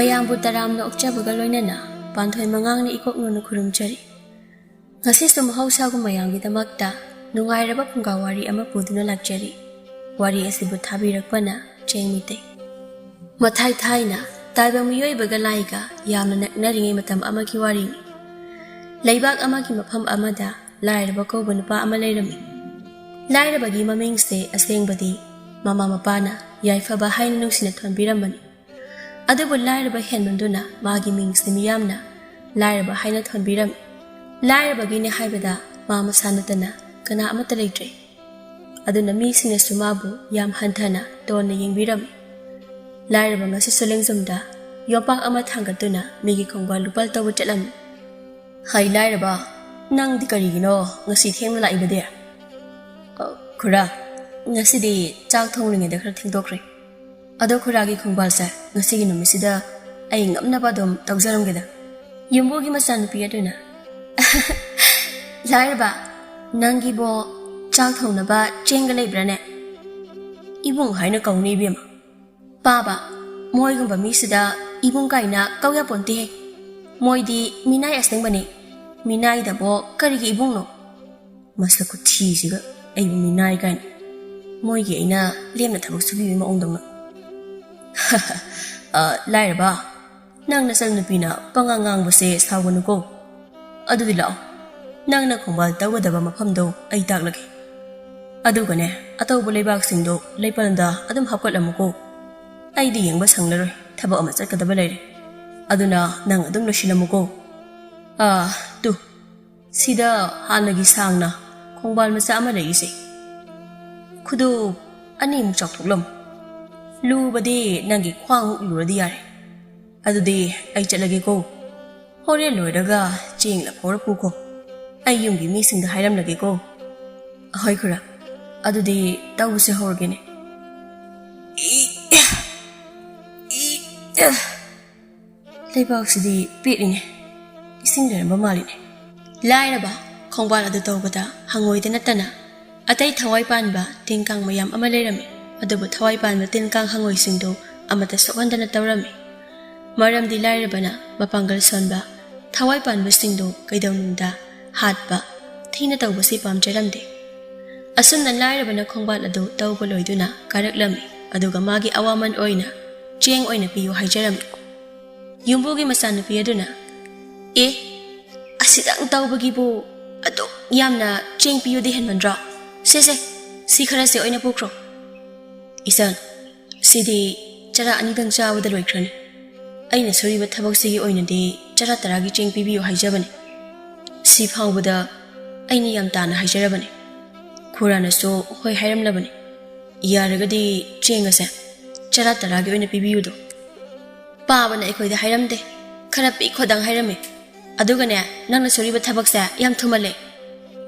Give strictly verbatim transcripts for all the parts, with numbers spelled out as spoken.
ꯃꯌꯥꯝꯕꯨ ꯇꯔꯥꯝꯅ ꯑꯣꯛꯆꯕꯒ ꯂꯣꯏꯅꯅ ꯄꯥꯟꯊꯣꯏ ꯃꯉꯥꯡꯅ ꯏꯀꯣꯛ ꯅꯣꯟꯅ ꯈꯨꯔꯨꯝꯖꯔꯤ꯫ ꯉꯁꯤꯁꯨ ꯃꯍꯧꯁꯥꯒꯨꯝ ꯃꯌꯥꯝꯒꯤꯗꯃꯛꯇ ꯅꯨꯡꯉꯥꯏꯔꯕ ꯐꯨꯡꯒꯥ ꯋꯥꯔꯤ ꯑꯃ ꯄꯨꯗꯨꯅ ꯂꯥꯛꯆꯔꯤ꯫ ꯋꯥꯔꯤ ꯑꯁꯤꯕꯨ ꯊꯥꯕꯤꯔꯛꯄꯅ ꯆꯦꯡ ꯃꯤꯇꯩ꯫ ꯃꯊꯥꯏ ꯊꯥꯏꯅ ꯇꯥꯏꯕꯪ ꯃꯤꯑꯣꯏꯕꯒ ꯂꯥꯏꯒ ꯌꯥꯝꯅ ꯅꯛꯅꯔꯤꯉꯩ ꯃꯇꯝ ꯑꯃꯒꯤ ꯋꯥꯔꯤꯅꯤ꯫ ꯂꯩꯕꯥꯛ ꯑꯃꯒꯤ ꯃꯐꯝ ꯑꯃꯗ ꯂꯥꯏꯔꯕ ꯀꯧꯕ ꯅꯨꯄꯥ ꯑꯃ ꯂꯩꯔꯝꯃꯤ꯫ ꯂꯥꯏꯔꯕꯒꯤ ꯃꯃꯤꯡꯁꯦ ꯑꯁꯦꯡꯕꯗꯤ ꯃꯃꯥ ꯃꯄꯥꯅ ꯌꯥꯏꯐꯕ ꯍꯥꯏꯅ ꯅꯨꯡꯁꯤꯅ ꯊꯣꯟꯕꯤꯔꯝꯕꯅꯤ꯫ ꯑꯗꯨꯕꯨ ꯂꯥꯏꯔꯕ ꯍꯦꯟꯃꯟꯗꯨꯅ ꯃꯥꯒꯤ ꯃꯤꯡꯁꯤ ꯃꯤꯌꯥꯝꯅ ꯂꯥꯏꯔꯕ ꯍꯥꯏꯅ ꯊꯣꯟꯕꯤꯔꯝꯃꯤ꯫ ꯂꯥꯏꯔꯕꯒꯤꯅꯦ ꯍꯥꯏꯕꯗ ꯃꯥ ꯃꯁꯥ ꯅꯠꯇꯅ ꯀꯅꯥ ꯑꯃꯠꯇ ꯂꯩꯇ꯭ꯔꯦ꯫ ꯑꯗꯨꯅ ꯃꯤꯁꯤꯡꯅꯁꯨ ꯃꯥꯕꯨ ꯌꯥꯝ ꯍꯟꯊꯅ ꯇꯣꯟꯅ ꯌꯦꯡꯕꯤꯔꯝꯃꯤ꯫ ꯂꯥꯏꯔꯕ ꯉꯁꯤꯁꯨ ꯂꯦꯡꯖꯨꯝꯗ ꯌꯣꯝꯄꯥꯛ ꯑꯃ ꯊꯥꯡꯒꯠꯇꯨꯅ ꯃꯤꯒꯤ ꯈꯣꯡꯕꯥꯜ ꯂꯨꯄꯥꯜ ꯇꯧꯕ ꯆꯠꯂꯝꯃꯤ꯫ "ꯍꯩ ꯂꯥꯏꯔꯕ, ꯅꯪꯗꯤ ꯀꯔꯤꯒꯤꯅꯣ ꯉꯁꯤ ꯊꯦꯡꯅ ꯂꯥꯛꯏꯕꯗꯤ?" "ꯑ, ꯈꯨꯔꯥ, ꯉꯁꯤꯗꯤ ꯆꯥꯛ ꯊꯣꯡꯂꯤꯉꯩꯗ ꯈꯔ ꯊꯦꯡꯗꯣꯛꯈ꯭ꯔꯦ꯫ ꯑꯗꯣ ꯈꯨꯔꯥꯒꯤ ꯈꯣꯡꯕꯥꯜꯁꯦ ꯉꯁꯤꯒꯤ ꯅꯨꯃꯤꯠꯁꯤꯗ ꯑꯩ ꯉꯝꯅꯕ ꯑꯗꯨꯝ ꯇꯧꯖꯔꯝꯒꯦꯗ꯫" ꯌꯨꯝꯕꯨꯒꯤ ꯃꯆꯥꯅꯨꯄꯤ ꯑꯗꯨꯅ, "ꯂꯥꯏꯔꯕ, ꯅꯪꯒꯤꯕꯣ ꯆꯥꯛ ꯊꯣꯡꯅꯕ ꯆꯦꯡꯒ ꯂꯩꯕ꯭ꯔꯥꯅꯦ?" "ꯏꯕꯨꯡ ꯍꯥꯏꯅ ꯀꯧꯅꯤ ꯏꯕꯦꯝꯃ꯫ ꯄꯥꯕ, ꯃꯣꯏꯒꯨꯝꯕ ꯃꯤꯁꯤꯗ ꯏꯕꯨꯡ ꯀꯥꯏꯅ ꯀꯧ ꯌꯥꯄꯣꯟꯇꯦꯍꯦ꯫ ꯃꯣꯏꯗꯤ ꯃꯤꯅꯥꯏ ꯑꯁꯦꯡꯕꯅꯤ꯫ ꯃꯤꯅꯥꯏꯗꯕꯣ ꯀꯔꯤꯒꯤ ꯏꯕꯨꯡꯅꯣ? ꯃꯁꯛ ꯈꯨꯊꯤꯁꯤꯒ ꯑꯩꯕꯨ ꯃꯤꯅꯥꯏ ꯀꯥꯏꯅ꯫ ꯃꯣꯏꯒꯤ ꯑꯩꯅ ꯂꯦꯝꯅ ꯊꯕꯛ ꯁꯨꯕꯤꯕꯒꯤ ꯃꯑꯣꯡꯗꯧꯅ꯫" "ꯑ, ꯂꯥꯏꯔꯕ, ꯅꯪ ꯅꯆꯟꯅꯨꯄꯤꯅ ꯄꯉꯥꯡ ꯉꯥꯡꯕꯁꯦ ꯁꯥꯎꯒꯅꯨꯀꯣ꯫ ꯑꯗꯨꯗꯤ ꯂꯥꯛꯑꯣ, ꯅꯪꯅ ꯈꯣꯡꯕꯥꯜ ꯇꯧꯒꯗꯕ ꯃꯐꯝꯗꯣ ꯑꯩ ꯇꯥꯛꯂꯒꯦ꯫ ꯑꯗꯨꯒꯅꯦ, ꯑꯇꯧꯕ ꯂꯩꯕꯥꯛꯁꯤꯡꯗꯣ ꯂꯩꯄꯜꯗ ꯑꯗꯨꯝ ꯍꯥꯞꯀꯠꯂꯝꯃꯨꯀꯣ꯫ ꯑꯩꯗꯤ ꯌꯦꯡꯕ ꯁꯪꯂꯔꯣꯏ, ꯊꯕꯛ ꯑꯃ ꯆꯠꯀꯗꯕ ꯂꯩꯔꯦ꯫ ꯑꯗꯨꯅ ꯅꯪ ꯑꯗꯨꯝ ꯂꯣꯏꯁꯤꯜꯂꯝꯃꯨꯀꯣ꯫ ꯑꯥ, ꯇꯨ, ꯁꯤꯗ ꯍꯥꯟꯅꯒꯤ ꯁꯥꯡꯅ ꯈꯣꯡꯕꯥꯜ ꯃꯆꯥ ꯑꯃ ꯂꯩꯔꯤꯁꯦ꯫ ꯈꯨꯗꯣꯞ ꯑꯅꯤꯃꯨꯛ ꯆꯥꯎꯊꯣꯛꯂꯝꯃꯨ꯫ ꯂꯨꯕꯗꯤ ꯅꯪꯒꯤ ꯈ꯭ꯋꯥꯡꯃꯨꯛ ꯂꯨꯔꯗꯤ ꯌꯥꯔꯦ꯫ ꯑꯗꯨꯗꯤ ꯑꯩ ꯆꯠꯂꯒꯦꯀꯣ꯫ ꯍꯣꯔꯦꯟ ꯂꯣꯏꯔꯒ ꯆꯦꯡ ꯂꯐꯧꯔ ꯄꯨꯈꯣ꯫ ꯑꯩ ꯌꯨꯝꯒꯤ ꯃꯤꯁꯤꯡꯗ ꯍꯥꯏꯔꯝꯂꯒꯦꯀꯣ꯫" "ꯑꯍꯣꯏ ꯈꯨꯔꯥ, ꯑꯗꯨꯗꯤ ꯇꯧꯕꯁꯦ ꯍꯧꯔꯒꯦꯅꯦ꯫" ꯏ, ꯏ, ꯂꯩꯕꯥꯛꯁꯤꯗꯤ ꯄꯦꯠꯂꯤꯅꯦ, ꯏꯁꯤꯡ ꯂꯩꯔꯝꯕ ꯃꯥꯜꯂꯤꯅꯦ꯫ ꯂꯥꯏꯔꯕ ꯈꯣꯡꯕꯥꯜ ꯑꯗꯨ ꯇꯧꯕꯗ ꯍꯪꯉꯣꯏꯗ ꯅꯠꯇꯅ ꯑꯇꯩ ꯊꯋꯥꯏ ꯄꯥꯟꯕ ꯇꯤꯟ ꯀꯥꯡ ꯃꯌꯥꯝ ꯑꯃ ꯂꯩꯔꯝꯃꯤ꯫ ꯑꯗꯨꯕꯨ ꯊꯋꯥꯏ ꯄꯥꯟꯕ ꯇꯤꯟ ꯀꯥꯡ ꯍꯪꯉꯣꯏꯁꯤꯡꯗꯨ ꯑꯃꯠꯇ ꯁꯣꯛꯍꯟꯗꯅ ꯇꯧꯔꯝꯃꯤ꯫ ꯃꯔꯝꯗꯤ ꯂꯥꯏꯔꯕꯅ ꯃꯄꯥꯡꯒꯜ ꯁꯣꯟꯕ, ꯊꯋꯥꯏ ꯄꯥꯟꯕꯁꯤꯡꯗꯨ ꯀꯩꯗꯧꯅꯨꯡꯗ ꯍꯥꯠꯄ, ꯊꯤꯅ ꯇꯧꯕꯁꯤ ꯄꯥꯝꯖꯔꯝꯗꯦ꯫ ꯑꯁꯨꯝꯅ ꯂꯥꯏꯔꯕꯅ ꯈꯣꯡꯕꯥꯜ ꯑꯗꯨ ꯇꯧꯕ ꯂꯣꯏꯗꯨꯅ ꯀꯥꯔꯛꯂꯝꯃꯤ, ꯑꯗꯨꯒ ꯃꯥꯒꯤ ꯑꯋꯥꯃꯟ ꯑꯣꯏꯅ ꯆꯦꯡ ꯑꯣꯏꯅ ꯄꯤꯌꯨ ꯍꯥꯏꯖꯔꯝꯃꯤ꯫ ꯌꯨꯝꯕꯨꯒꯤ ꯃꯆꯥꯅꯨꯄꯤ ꯑꯗꯨꯅ, "ꯑꯦ, ꯑꯁꯤꯗꯪ ꯇꯧꯕꯒꯤꯕꯨ ꯑꯗꯨꯛ ꯌꯥꯝꯅ ꯆꯦꯡ ꯄꯤꯌꯨꯗꯤ ꯍꯦꯟꯃꯟꯗ꯭ꯔꯣ? ꯁꯦ, ꯁꯦ, ꯁꯤ ꯈꯔꯁꯦ ꯑꯣꯏꯅ ꯄꯨꯈ꯭ꯔꯣ꯫" "ꯏꯆꯟ, ꯁꯤꯗꯤ ꯆꯔꯥ ꯑꯅꯤꯗꯪ ꯆꯥꯕꯗ ꯂꯣꯏꯈ꯭ꯔꯅꯤ꯫ ꯑꯩꯅ ꯁꯨꯔꯤꯕ ꯊꯕꯛꯁꯤꯒꯤ ꯑꯣꯏꯅꯗꯤ ꯆꯔꯥ ꯇꯔꯥꯒꯤ ꯆꯦꯡ ꯄꯤꯕꯤꯌꯨ ꯍꯥꯏꯖꯕꯅꯤ꯫ ꯁꯤ ꯐꯥꯎꯕꯗ ꯑꯩꯅ ꯌꯥꯝ ꯇꯥꯅ ꯍꯥꯏꯖꯔꯕꯅꯤ꯫ ꯈꯨꯔꯥꯅꯁꯨ ꯍꯣꯏ ꯍꯥꯏꯔꯝꯂꯕꯅꯤ꯫ ꯌꯥꯔꯒꯗꯤ ꯆꯦꯡ ꯑꯁꯦ ꯆꯔꯥ ꯇꯔꯥꯒꯤ ꯑꯣꯏꯅ ꯄꯤꯕꯤꯌꯨꯗꯣ꯫" "ꯄꯥꯕꯅ ꯑꯩꯈꯣꯏꯗ ꯍꯥꯏꯔꯝꯗꯦ, ꯈꯔ ꯄꯤꯈꯣꯗꯪ ꯍꯥꯏꯔꯝꯃꯤ꯫ ꯑꯗꯨꯒꯅꯦ, ꯅꯪꯅ ꯁꯨꯔꯤꯕ ꯊꯕꯛꯁꯦ ꯌꯥꯝ ꯊꯨꯃꯜꯂꯦ꯫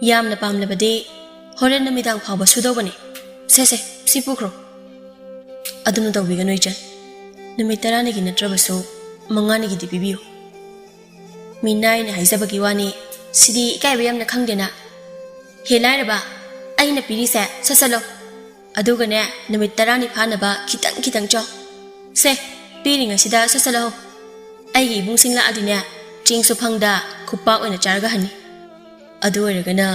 ꯌꯥꯝꯅ ꯄꯥꯝꯂꯕꯗꯤ ꯍꯣꯔꯦꯟ ꯅꯨꯃꯤꯗꯥꯡ ꯐꯥꯎꯕ ꯁꯨꯗꯧꯕꯅꯤ꯫ ꯁꯦ, ꯁꯦ, ꯁꯤ ꯄꯨꯈ꯭ꯔꯣ꯫" "ꯑꯗꯨꯝꯅ ꯇꯧꯕꯤꯒꯅꯨ ꯏꯆꯟ, ꯅꯨꯃꯤꯠ ꯇꯔꯥꯅꯤꯒꯤ ꯅꯠꯇ꯭ꯔꯕꯁꯨ ꯃꯉꯥꯅꯤꯒꯤꯗꯤ ꯄꯤꯕꯤꯌꯨ꯫" "ꯃꯤꯅꯥꯏꯅ ꯍꯥꯏꯖꯕꯒꯤ ꯋꯥꯅꯤ, ꯁꯤꯗꯤ ꯏꯀꯥꯏꯕ ꯌꯥꯝꯅ ꯈꯪꯗꯦꯅ꯫ ꯍꯦ ꯂꯥꯏꯔꯕ, ꯑꯩꯅ ꯄꯤꯔꯤꯁꯦ ꯁꯠ ꯁꯠ ꯂꯧ꯫ ꯑꯗꯨꯒꯅꯦ, ꯅꯨꯃꯤꯠ ꯇꯔꯥꯅꯤ ꯐꯥꯅꯕ ꯈꯤꯇꯪ ꯈꯤꯇꯪ ꯆꯥꯎ꯫ ꯁꯦ, ꯄꯤꯔꯤꯉꯩꯁꯤꯗ ꯁꯠ ꯁꯠ ꯂꯧꯍꯧ꯫ ꯑꯩꯒꯤ ꯏꯕꯨꯡꯁꯤꯡ ꯂꯥꯛꯑꯗꯤꯅꯦ, ꯆꯦꯡꯁꯨ ꯐꯪꯗ ꯈꯨꯄꯥꯛ ꯑꯣꯏꯅ ꯆꯥꯔꯒ ꯍꯟꯅꯤ꯫ ꯑꯗꯨ ꯑꯣꯏꯔꯒꯅ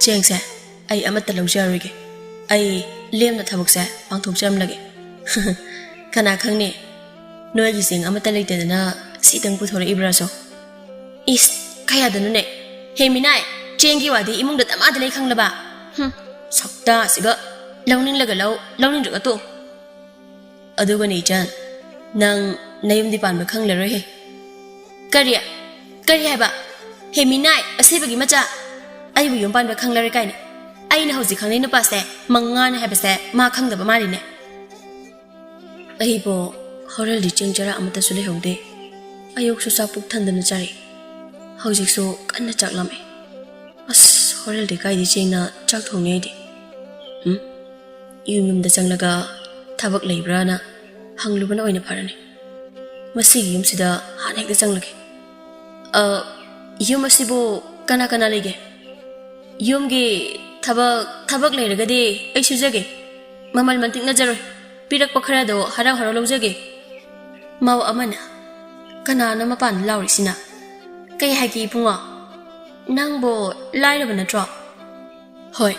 ꯆꯦꯡꯁꯦ ꯑꯩ ꯑꯃꯠꯇ ꯂꯧꯖꯔꯔꯣꯏꯒꯦ꯫ ꯑꯩ ꯂꯦꯝꯅ ꯊꯕꯛꯁꯦ ꯄꯥꯡꯊꯣꯛꯆꯔꯝꯂꯒꯦ꯫" "ꯀꯅꯥ ꯈꯪꯅꯤ, ꯅꯣꯏꯒꯤ ꯆꯦꯡ ꯑꯃꯠꯇ ꯂꯩꯇꯗꯅ ꯁꯤꯇꯪ ꯄꯨꯊꯣꯔꯛꯏꯕ꯭ꯔꯥꯁꯨ꯫" "ꯏꯁ, ꯀꯌꯥꯗꯅꯣꯅꯦ? ꯍꯦ ꯃꯤꯅꯥꯏ, ꯆꯦꯡꯒꯤ ꯋꯥꯗꯤ ꯏꯃꯨꯡꯗ ꯗꯃꯥꯗ ꯂꯩ ꯈꯪꯂꯕ? ꯍꯨꯝ, ꯁꯛꯇꯥꯁꯤꯒ꯫ ꯂꯧꯅꯤꯡꯂꯒ ꯂꯧ, ꯂꯧꯅꯤꯡꯗ꯭ꯔꯒ ꯇꯣꯛ꯫" "ꯑꯗꯨꯒꯅꯦ ꯏꯆꯟ, ꯅꯪ ꯅꯌꯨꯝꯗꯤ ꯄꯥꯟꯕ ꯈꯪꯂꯔꯣꯏꯍꯦ꯫" "ꯀꯔꯤ? ꯀꯔꯤ ꯍꯥꯏꯕ? ꯍꯦ ꯃꯤꯅꯥꯏ, ꯑꯁꯤꯕꯒꯤ ꯃꯆꯥ! ꯑꯩꯕꯨ ꯌꯨꯝ ꯄꯥꯟꯕ ꯈꯪꯂꯔꯣꯏ ꯀꯥꯏꯅ꯫ ꯑꯩꯅ ꯍꯧꯖꯤꯛ ꯈꯪꯅꯩ ꯅꯨꯄꯥꯁꯦ ꯃꯉꯥꯅꯤ ꯍꯥꯏꯕꯁꯦ ꯃꯥ ꯈꯪꯗꯕ ꯃꯥꯜꯂꯤꯅꯦ꯫" "ꯑꯩꯕꯨ ꯍꯣꯔꯦꯜꯗꯤ ꯆꯦꯡ ꯆꯔꯥ ꯑꯃꯠꯇꯁꯨ ꯂꯩꯍꯧꯗꯦ꯫ ꯑꯌꯨꯛꯁꯨ ꯆꯥꯛ ꯄꯨꯛ ꯊꯟꯗꯅ ꯆꯥꯔꯦ꯫ ꯍꯧꯖꯤꯛꯁꯨ ꯀꯟꯅ ꯆꯥꯛ ꯂꯥꯝꯃꯦ꯫ ꯑꯁ, ꯍꯣꯔꯦꯜꯗꯤ ꯀꯥꯏꯗꯤ ꯆꯦꯡꯅ ꯆꯥꯛ ꯊꯣꯡꯅꯤ ꯑꯩꯗꯤ? ꯎꯝ? ꯌꯨꯝ ꯌꯨꯝꯗ ꯆꯪꯂꯒ ꯊꯕꯛ ꯂꯩꯕ꯭ꯔꯥꯅ ꯍꯪꯂꯨꯕꯅ ꯑꯣꯏꯅ ꯐꯔꯅꯤ꯫ ꯃꯁꯤꯒꯤ ꯌꯨꯝꯁꯤꯗ ꯍꯥꯟꯅ ꯍꯦꯛꯇ ꯆꯪꯂꯒꯦ꯫ ꯑ, ꯌꯨꯝ ꯑꯁꯤꯕꯨ ꯀꯅꯥ ꯀꯅꯥ ꯂꯩꯒꯦ?" "ꯌꯨꯝꯒꯤ ꯊꯕꯛ, ꯊꯕꯛ ꯂꯩꯔꯒꯗꯤ ꯑꯩ ꯁꯨꯖꯒꯦ꯫ ꯃꯃꯜ ꯃꯟꯇꯤꯛꯅꯖꯔꯣꯏ꯫ ꯄꯤꯔꯛꯄ ꯈꯔꯗꯣ ꯍꯔꯥꯎ ꯍꯔꯥꯎ ꯂꯧꯖꯒꯦ꯫" ꯃꯧ ꯑꯃꯅ, ꯀꯅꯥꯅꯣ ꯃꯄꯥꯟꯗ ꯂꯥꯎꯔꯤꯁꯤꯅ? ꯀꯩ ꯍꯥꯏꯒꯦ ꯏꯕꯨꯡꯉꯣ? ꯅꯪꯕꯨ ꯂꯥꯏꯔꯕ ꯅꯠꯇ꯭ꯔꯣ? ꯍꯣꯏ,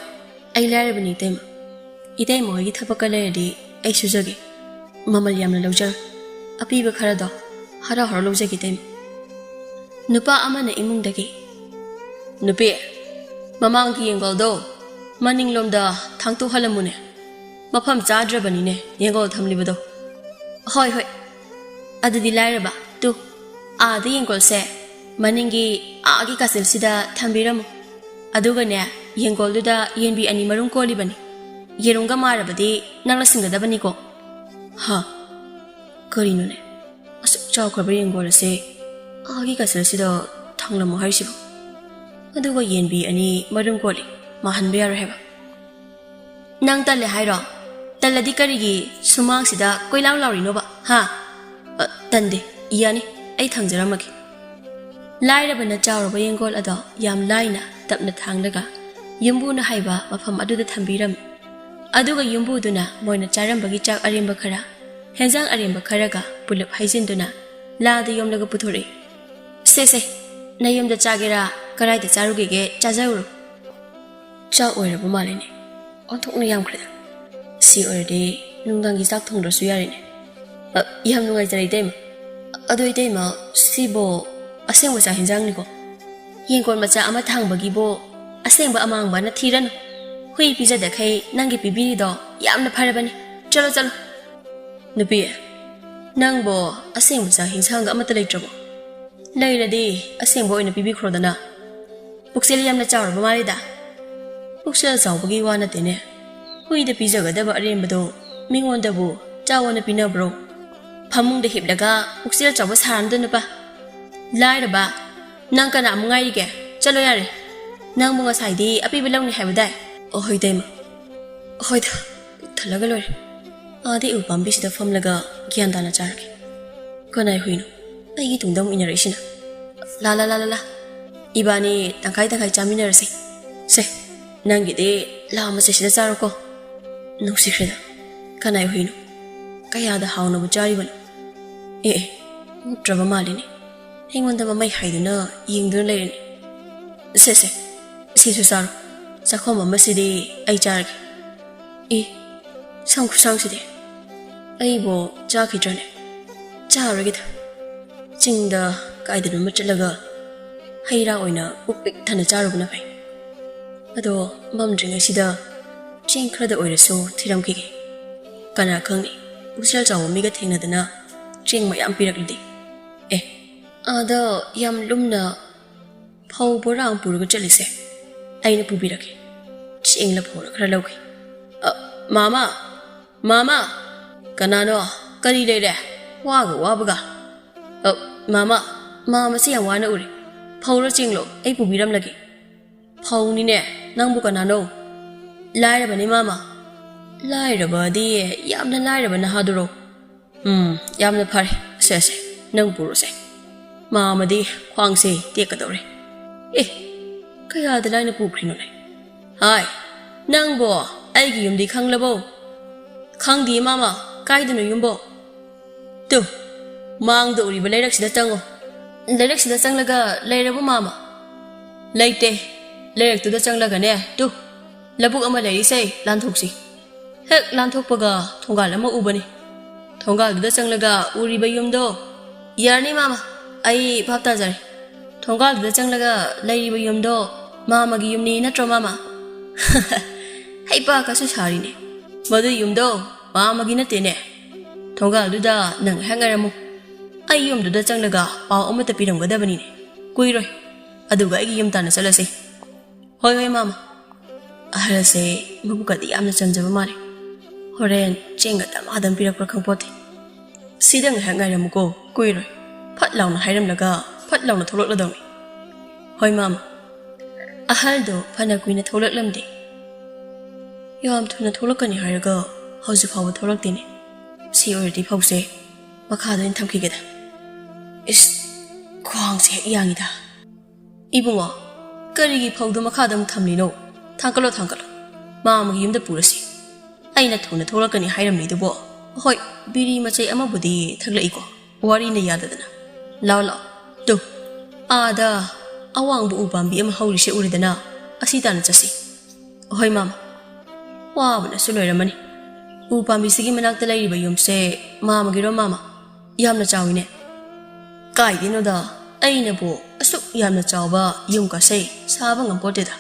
ꯑꯩ ꯂꯥꯏꯔꯕꯅꯤ ꯏꯇꯩꯃ꯫ ꯏꯇꯩꯃ ꯍꯣꯏꯒꯤ ꯊꯕꯛꯀ ꯂꯩꯔꯗꯤ ꯑꯩ ꯁꯨꯖꯒꯦ꯫ ꯃꯃꯜ ꯌꯥꯝꯅ ꯂꯧꯖꯔꯣꯏ꯫ ꯑꯄꯤꯕ ꯈꯔꯗꯣ ꯍꯔꯥꯎ ꯍꯔꯥꯎ ꯂꯧꯖꯒꯦ ꯏꯇꯩꯃ꯫ ꯅꯨꯄꯥ ꯑꯃꯅ ꯏꯃꯨꯡꯗꯒꯤ, "ꯅꯨꯄꯤ, ꯃꯃꯥꯡꯒꯤ ꯌꯦꯡꯒꯣꯜꯗꯣ ꯃꯅꯤꯡꯂꯣꯝꯗ ꯊꯥꯡꯇꯣꯛꯍꯜꯂꯝꯃꯨꯅꯦ꯫ ꯃꯐꯝ ꯆꯥꯗ꯭ꯔꯕꯅꯤꯅꯦ ꯌꯦꯡꯒꯣꯜ ꯊꯝꯂꯤꯕꯗꯣ꯫" "ꯍꯣꯏ, ꯍꯣꯏ꯫ ꯑꯗꯨꯗꯤ ꯂꯥꯏꯔꯕ, ꯇꯨ, ꯑꯥꯗ ꯌꯦꯡꯒꯣꯜꯁꯦ ꯃꯅꯤꯡꯒꯤ ꯑꯥꯒꯤ ꯀꯥꯆꯤꯜꯁꯤꯗ ꯊꯝꯕꯤꯔꯝꯃꯨ꯫ ꯑꯗꯨꯒꯅꯦ, ꯌꯦꯡꯒꯣꯜꯗꯨꯗ ꯌꯦꯟꯕꯤ ꯑꯅꯤ ꯃꯔꯨꯝ ꯀꯣꯜꯂꯤꯕꯅꯤ꯫ ꯌꯦꯔꯨꯝꯒ ꯃꯥꯔꯕꯗꯤ ꯅꯪꯅ ꯁꯤꯡꯒꯗꯕꯅꯤꯀꯣ꯫" "ꯍꯥ? ꯀꯔꯤꯅꯣꯅꯦ? ꯑꯁꯨꯛ ꯆꯥꯎꯈ꯭ꯔꯕ ꯌꯦꯡꯒꯣꯜ ꯑꯁꯦ ꯑꯥꯒꯤ ꯀꯥꯆꯤꯜꯁꯤꯗ ꯊꯝꯂꯝꯃꯣ ꯍꯥꯏꯔꯤꯁꯤꯕꯣ? ꯑꯗꯨꯒ ꯌꯦꯟꯕꯤ ꯑꯅꯤ ꯃꯔꯨꯝ ꯀꯣꯜꯂꯤ, ꯃꯥꯍꯟꯕ ꯌꯥꯔꯣꯏ ꯍꯥꯏꯕ?" "ꯅꯪ ꯇꯜꯂꯦ ꯍꯥꯏꯔꯣ? ꯇꯜꯂꯗꯤ ꯀꯔꯤꯒꯤ ꯁꯨꯃꯥꯡꯁꯤꯗ ꯀꯣꯏꯂꯥꯎ ꯂꯥꯎꯔꯤꯅꯣꯕ, ꯍꯥ?" "ꯑ, ꯇꯟꯗꯦ, ꯌꯥꯅꯤ, ꯑꯩ ꯊꯥꯡꯖꯔꯝꯃꯒꯦ꯫" ꯂꯥꯏꯔꯕꯅ ꯆꯥꯎꯔꯕ ꯌꯦꯡꯒꯣꯜ ꯑꯗꯣ ꯌꯥꯝ ꯂꯥꯏꯅ ꯇꯞꯅ ꯊꯥꯡꯂꯒ ꯌꯨꯝꯕꯨꯅ ꯍꯥꯏꯕ ꯃꯐꯝ ꯑꯗꯨꯗ ꯊꯝꯕꯤꯔꯝꯃꯤ꯫ ꯑꯗꯨꯒ ꯌꯨꯝꯕꯨꯗꯨꯅ ꯃꯣꯏꯅ ꯆꯥꯔꯝꯕꯒꯤ ꯆꯥꯛ ꯑꯔꯦꯝꯕ ꯈꯔ, ꯍꯦꯟꯖꯥꯡ ꯑꯔꯦꯝꯕ ꯈꯔꯒ ꯄꯨꯂꯞ ꯍꯩꯖꯤꯟꯗꯨꯅ ꯂꯥꯗ ꯌꯣꯝꯂꯒ ꯄꯨꯊꯣꯔꯛꯏ꯫ "ꯁꯦ, ꯁꯦ, ꯅꯌꯨꯝꯗ ꯆꯥꯒꯦꯔꯥ, ꯀꯗꯥꯏꯗ ꯆꯥꯔꯨꯒꯦꯒꯦ, ꯆꯥꯖꯔꯨꯔꯣ꯫" ꯆꯥꯛ ꯑꯣꯏꯔꯕ ꯃꯥꯜꯂꯤꯅꯦ꯫ ꯑꯣꯟꯊꯣꯛꯅ ꯌꯥꯝꯈ꯭ꯔꯦꯗ꯫ ꯁꯤ ꯑꯣꯏꯔꯗꯤ ꯅꯨꯡꯗꯥꯡꯒꯤ ꯆꯥꯛ ꯊꯣꯡꯗ꯭ꯔꯁꯨ ꯌꯥꯔꯦꯅꯦ꯫ ꯑ, ꯌꯥꯝ ꯅꯨꯡꯉꯥꯏꯖꯔꯦ ꯏꯇꯩꯃ꯫ ꯑꯗꯣ ꯏꯇꯩꯃ, ꯁꯤꯕꯣ ꯑꯁꯦꯡꯕ ꯆꯥꯛ ꯍꯦꯟꯖꯥꯡꯅꯤꯀꯣ? ꯌꯦꯡꯒꯣꯜ ꯃꯆꯥ ꯑꯃ ꯊꯥꯡꯕꯒꯤꯕꯨ ꯑꯁꯦꯡꯕ ꯑꯃꯥꯡꯕꯅ ꯊꯤꯔꯅꯨ꯫ ꯍꯨꯏ ꯄꯤꯖꯗꯈꯩ ꯅꯪꯒꯤ ꯄꯤꯕꯤꯔꯤꯗꯣ ꯌꯥꯝꯅ ꯐꯔꯕꯅꯤ꯫ ꯆꯠꯂꯣ, ꯆꯠꯂꯣ꯫ ꯅꯨꯄꯤ, ꯅꯪꯕꯣ ꯑꯁꯦꯡꯕ ꯆꯥꯛ ꯍꯦꯟꯁꯥꯡꯒ ꯑꯃꯠꯇ ꯂꯩꯇ꯭ꯔꯕꯣ? ꯂꯩꯔꯗꯤ ꯑꯁꯦꯡꯕ ꯑꯣꯏꯅ ꯄꯤꯕꯤꯈ꯭ꯔꯣꯗꯅ꯫ ꯄꯨꯛꯆꯦꯜ ꯌꯥꯝꯅ ꯆꯥꯎꯔꯕ ꯃꯥꯜꯂꯤꯗ꯫ ꯄꯨꯛꯆꯦꯜ ꯆꯥꯎꯕꯒꯤ ꯋꯥ ꯅꯠꯇꯦꯅꯦ꯫ ꯍꯨꯏꯗ ꯄꯤꯖꯒꯗꯕ ꯑꯔꯦꯝꯕꯗꯣ ꯃꯤꯉꯣꯟꯗꯕꯨ ꯆꯥꯎꯑꯣꯅ ꯄꯤꯅꯕ꯭ꯔꯣ? ꯐꯃꯨꯡꯗ ꯍꯤꯞꯂꯒ ꯄꯨꯛꯆꯦꯜ ꯆꯥꯎꯕ ꯁꯥꯔꯅꯨꯗ ꯅꯨꯄꯥ꯫ ꯂꯥꯏꯔꯕ, ꯅꯪ ꯀꯅꯥ ꯑꯃꯨꯛ ꯉꯥꯏꯔꯤꯒꯦ? ꯆꯠꯂꯣ ꯌꯥꯔꯦ꯫ ꯅꯪꯕꯨ ꯉꯁꯥꯏꯗꯤ ꯑꯄꯤꯕ ꯂꯧꯅꯤ ꯍꯥꯏꯕꯗꯥꯏ? ꯑꯍꯣꯏ ꯏꯇꯩꯃ꯫ ꯑꯍꯣꯏꯗ, ꯄꯨꯛ ꯊꯜꯂꯒ ꯂꯣꯏꯔꯦ꯫ ꯑꯥꯗ ꯎ ꯄꯥꯝꯕꯤꯁꯤꯗ ꯐꯝꯂꯒ ꯒ꯭ꯌꯥꯟ ꯇꯥꯅ ꯆꯥꯔꯒꯦ꯫ ꯀꯅꯥꯏ ꯍꯨꯏꯅꯣ? ꯑꯩꯒꯤ ꯇꯨꯡꯗ ꯑꯃꯨꯛ ꯏꯟꯅꯔꯛꯏꯁꯤꯅ꯫ ꯂꯥ, ꯂꯥ, ꯂꯥ, ꯂꯥ, ꯂꯥ꯫ ꯏꯕꯥꯅꯤ ꯇꯪꯈꯥꯏ ꯇꯪꯈꯥꯏ ꯆꯥꯃꯤꯟꯅꯔꯁꯦ꯫ ꯁꯦ, ꯅꯪꯒꯤꯗꯤ ꯂꯥꯝꯃꯁꯦ ꯁꯤꯗ ꯆꯥꯔꯣꯀꯣ꯫ ꯅꯨꯡꯁꯤꯈ꯭ꯔꯦꯗ꯫ ꯀꯅꯥꯏ ꯍꯨꯏꯅꯣ? ꯀꯌꯥꯗ ꯍꯥꯎꯅꯕꯨ ꯆꯥꯔꯤꯕꯅꯣ? ꯑꯦ, ꯑꯦ, ꯃꯨꯠꯇ꯭ꯔꯕ ꯃꯥꯜꯂꯤꯅꯦ꯫ ꯑꯩꯉꯣꯟꯗ ꯃꯃꯩ ꯍꯥꯏꯗꯨꯅ ꯌꯦꯡꯗꯨꯅ ꯂꯩꯔꯤꯅꯦ꯫ ꯁꯦ ꯁꯦ, ꯁꯤꯁꯨ ꯆꯥꯔꯣ꯫ ꯆꯥꯛꯈꯣꯝ ꯑꯃꯁꯤꯗꯤ ꯑꯩ ꯆꯥꯔꯒꯦ꯫ ꯏ, ꯁꯝ ꯈꯨꯁꯥꯡꯁꯤꯗꯤ꯫ ꯑꯩꯕꯨ ꯆꯥꯈꯤꯗ꯭ꯔꯅꯦ? ꯆꯥꯔꯣꯏꯒꯦꯗ꯫ ꯆꯤꯡꯗ ꯀꯥꯏꯗꯅꯣꯃ ꯆꯠꯂꯒ ꯍꯩ ꯔꯥ ꯑꯣꯏꯅ ꯄꯨꯛ ꯄꯤꯛ ꯊꯟꯅ ꯆꯥꯔꯨꯕꯅ ꯐꯩ꯫ ꯑꯗꯣ ꯃꯝꯗ꯭ꯔꯤꯉꯩꯁꯤꯗ ꯆꯦꯡ ꯈꯔꯗ ꯑꯣꯏꯔꯁꯨ ꯊꯤꯔꯝꯈꯤꯒꯦ꯫ ꯀꯅꯥ ꯈꯪꯅꯤ, ꯄꯨꯛꯆꯦꯜ ꯆꯥꯎꯕ ꯃꯤꯒ ꯊꯦꯡꯅꯗꯅ ꯆꯦꯡ ꯃꯌꯥꯝ ꯄꯤꯔꯛꯂꯗꯤ꯫ ꯑꯦ, ꯑꯥꯗ ꯌꯥꯝ ꯂꯨꯝꯅ ꯐꯧ ꯕꯣꯔꯥ ꯑꯃ ꯄꯨꯔꯒ ꯆꯠꯂꯤꯁꯦ, ꯑꯩꯅ ꯄꯨꯕꯤꯔꯛꯀꯦ꯫ ꯆꯦꯡꯂ ꯐꯧꯔ ꯈꯔ ꯂꯧꯒꯦ꯫ ꯑ, ꯃꯥꯃ! ꯃꯥꯃ! ꯀꯅꯥꯅꯣ? ꯀꯔꯤ ꯂꯩꯔꯦ? ꯋꯥꯒ ꯋꯥꯕꯒ꯫ ꯑ, ꯃꯥꯃ, ꯃꯥꯃꯁꯦ ꯌꯥꯝ ꯋꯥꯅ ꯎꯔꯦ꯫ ꯐꯧꯔ ꯆꯦꯡꯂꯣ, ꯑꯩ ꯄꯨꯕꯤꯔꯝꯂꯒꯦ꯫ ꯐꯧꯅꯤꯅꯦ, ꯅꯪꯕꯨ ꯀꯅꯥꯅꯣ? ꯂꯥꯏꯔꯕꯅꯤ ꯃꯥꯃ꯫ ꯂꯥꯏꯔꯕꯗꯤ ꯌꯥꯝꯅ ꯂꯥꯏꯔꯕ ꯅꯍꯥꯗꯨꯔꯣ? ꯎꯝ, ꯌꯥꯝꯅ ꯐꯔꯦ꯫ ꯁꯦ, ꯁꯦ, ꯅꯪ ꯄꯨꯔꯣꯁꯦ꯫ ꯃꯥꯃꯗꯤ ꯈ꯭ꯋꯥꯡꯁꯦ ꯇꯦꯛꯀꯗꯧꯔꯦ꯫ ꯑꯦ, ꯀꯌꯥꯗ ꯂꯥꯏꯅ ꯄꯨꯈ꯭ꯔꯤꯅꯣꯅꯦ? ꯍꯥꯏ, ꯅꯪꯕꯣ ꯑꯩꯒꯤ ꯌꯨꯝꯗꯤ ꯈꯪꯂꯕꯣ? ꯈꯪꯗꯤꯌꯦ ꯃꯥꯃ, ꯀꯥꯏꯗꯅꯣ ꯌꯨꯝꯕꯣ? ꯇꯨ, ꯃꯥꯡꯗ ꯎꯔꯤꯕ ꯂꯩꯔꯛꯁꯤꯗ ꯆꯪꯉꯣ꯫ ꯂꯩꯔꯛꯁꯤꯗ ꯆꯪꯂꯒ ꯂꯩꯔꯕꯣ ꯃꯥꯃ? ꯂꯩꯇꯦ꯫ ꯂꯩꯔꯛꯇꯨꯗ ꯆꯪꯂꯒꯅꯦ, ꯇꯨ, ꯂꯧꯕꯨꯛ ꯑꯃ ꯂꯩꯔꯤꯁꯦ, ꯂꯥꯟꯊꯣꯛꯁꯤ꯫ ꯍꯦꯛ ꯂꯥꯟꯊꯣꯛꯄꯒ ꯊꯣꯡꯒꯥꯜ ꯑꯃ ꯎꯕꯅꯤ꯫ ꯊꯣꯡꯒꯥꯜꯗꯨꯗ ꯆꯪꯂꯒ ꯎꯔꯤꯕ ꯌꯨꯝꯗꯣ, ꯌꯥꯔꯅꯤ ꯃꯥꯃ, ꯑꯩ ꯚꯥꯞ ꯇꯥꯖꯔꯦ꯫ ꯊꯣꯡꯒꯥꯜꯗꯨꯗ ꯆꯪꯂꯒ ꯂꯩꯔꯤꯕ ꯌꯨꯝꯗꯣ ꯃꯥꯃꯒꯤ ꯌꯨꯝꯅꯤ ꯅꯠꯇ꯭ꯔꯣ ꯃꯥꯃ? ꯍꯩꯄꯥ ꯀꯁꯨ ꯁꯥꯔꯤꯅꯦ꯫ ꯃꯗꯨ ꯌꯨꯝꯗꯣ ꯃꯥꯃꯒꯤ ꯅꯠꯇꯦꯅꯦ꯫ ꯊꯣꯡꯒꯥꯜꯗꯨꯗ ꯅꯪ ꯉꯥꯏꯍꯥꯛ ꯉꯥꯏꯔꯝꯃꯨ꯫ ꯑꯩ ꯌꯨꯝꯗꯨꯗ ꯆꯪꯂꯒ ꯄꯥꯎ ꯑꯃꯇ ꯄꯤꯔꯝꯒꯗꯕꯅꯤꯅꯦ꯫ ꯀꯨꯏꯔꯣꯏ꯫ ꯑꯗꯨꯒ ꯑꯩꯒꯤ ꯌꯨꯝ ꯇꯥꯟꯅ ꯆꯠꯂꯁꯤ꯫ ꯍꯣꯏ, ꯍꯣꯏ, ꯃꯥꯃ꯫ ꯑꯍꯜꯁꯦ ꯃꯕꯨꯛꯀꯗꯤ ꯌꯥꯝꯅ ꯆꯝꯖꯕ ꯃꯥꯜꯂꯦ꯫ ꯍꯣꯔꯦꯟ ꯆꯦꯡꯒ ꯗꯃꯥꯗꯝ ꯄꯤꯔꯛꯄ꯭ꯔꯥ ꯈꯪꯄꯣꯠꯇꯦ꯫ ꯁꯤꯗ ꯉꯥꯏꯍꯥꯛ ꯉꯥꯏꯔꯝꯃꯨꯀꯣ, ꯀꯨꯏꯔꯣꯏ꯫ ꯐꯠ ꯂꯥꯎꯅ ꯍꯥꯏꯔꯝꯂꯒ ꯐꯠ ꯂꯥꯎꯅ ꯊꯣꯛꯂꯛꯂꯗꯧꯅꯤ꯫ ꯍꯣꯏ, ꯃꯥꯃ꯫ ꯑꯍꯜꯗꯣ ꯐꯅ ꯀꯨꯏꯅ ꯊꯣꯛꯂꯛꯂꯝꯗꯦ꯫ ꯌꯥꯝ ꯊꯨꯅ ꯊꯣꯛꯂꯛꯀꯅꯤ ꯍꯥꯏꯔꯒ ꯍꯧꯖꯤꯛ ꯐꯥꯎꯕ ꯊꯣꯛꯂꯛꯇꯦꯅꯦ꯫ ꯁꯤ ꯑꯣꯏꯔꯗꯤ ꯐꯧꯁꯦ ꯃꯈꯥꯗ ꯑꯣꯏꯅ ꯊꯝꯈꯤꯒꯦꯗ꯫ ꯏꯁ, ꯈ꯭ꯋꯥꯡꯁꯦ ꯍꯦꯛ ꯌꯥꯡꯉꯤꯗ꯫ ꯏꯕꯨꯡꯉꯣ, ꯀꯔꯤꯒꯤ ꯐꯧꯗꯨ ꯃꯈꯥꯗ ꯑꯃꯨꯛ ꯊꯝꯂꯤꯅꯣ? ꯊꯥꯡꯀꯠꯂꯣ, ꯊꯥꯡꯀꯠꯂꯣ꯫ ꯃꯥꯃꯒꯤ ꯌꯨꯝꯗ ꯄꯨꯔꯁꯤ꯫ ꯑꯩꯅ ꯊꯨꯅ ꯊꯣꯛꯂꯛꯀꯅꯤ ꯍꯥꯏꯔꯝꯂꯤꯗꯨꯕꯣ? ꯍꯣꯏ, ꯕꯤꯔꯤ ꯃꯆꯩ ꯑꯃꯕꯨꯗꯤ ꯊꯛꯂꯛꯏꯀꯣ꯫ ꯋꯥꯔꯤꯅ ꯌꯥꯗꯗꯅ꯫ ꯂꯥꯎ ꯂꯥꯎ꯫ ꯇꯨ, ꯑꯥꯗ ꯑꯋꯥꯡꯕ ꯎ ꯄꯥꯝꯕꯤ ꯑꯃ ꯍꯧꯔꯤꯁꯦ ꯎꯔꯤꯗꯅ? ꯑꯁꯤ ꯇꯥꯟꯅ ꯆꯠꯁꯤ꯫ ꯍꯣꯏ ꯃꯥꯃ꯫ ꯋꯥꯕꯅꯁꯨ ꯂꯣꯏꯔꯝꯃꯅꯤ꯫ ꯎ ꯄꯥꯝꯕꯤꯁꯤꯒꯤ ꯃꯅꯥꯛꯇ ꯂꯩꯔꯤꯕ ꯌꯨꯝꯁꯦ ꯃꯥꯃꯒꯤꯔꯣ ꯃꯥꯃ? ꯌꯥꯝꯅ ꯆꯥꯎꯏꯅꯦ꯫ ꯀꯥꯏꯗꯩꯅꯣꯗ, ꯑꯩꯅꯕꯨ ꯑꯁꯨꯛ ꯌꯥꯝꯅ ꯆꯥꯎꯕ ꯌꯨꯝ ꯀꯥꯁꯦ ꯁꯥꯕ ꯉꯝꯄꯣꯠꯇꯦꯗ꯫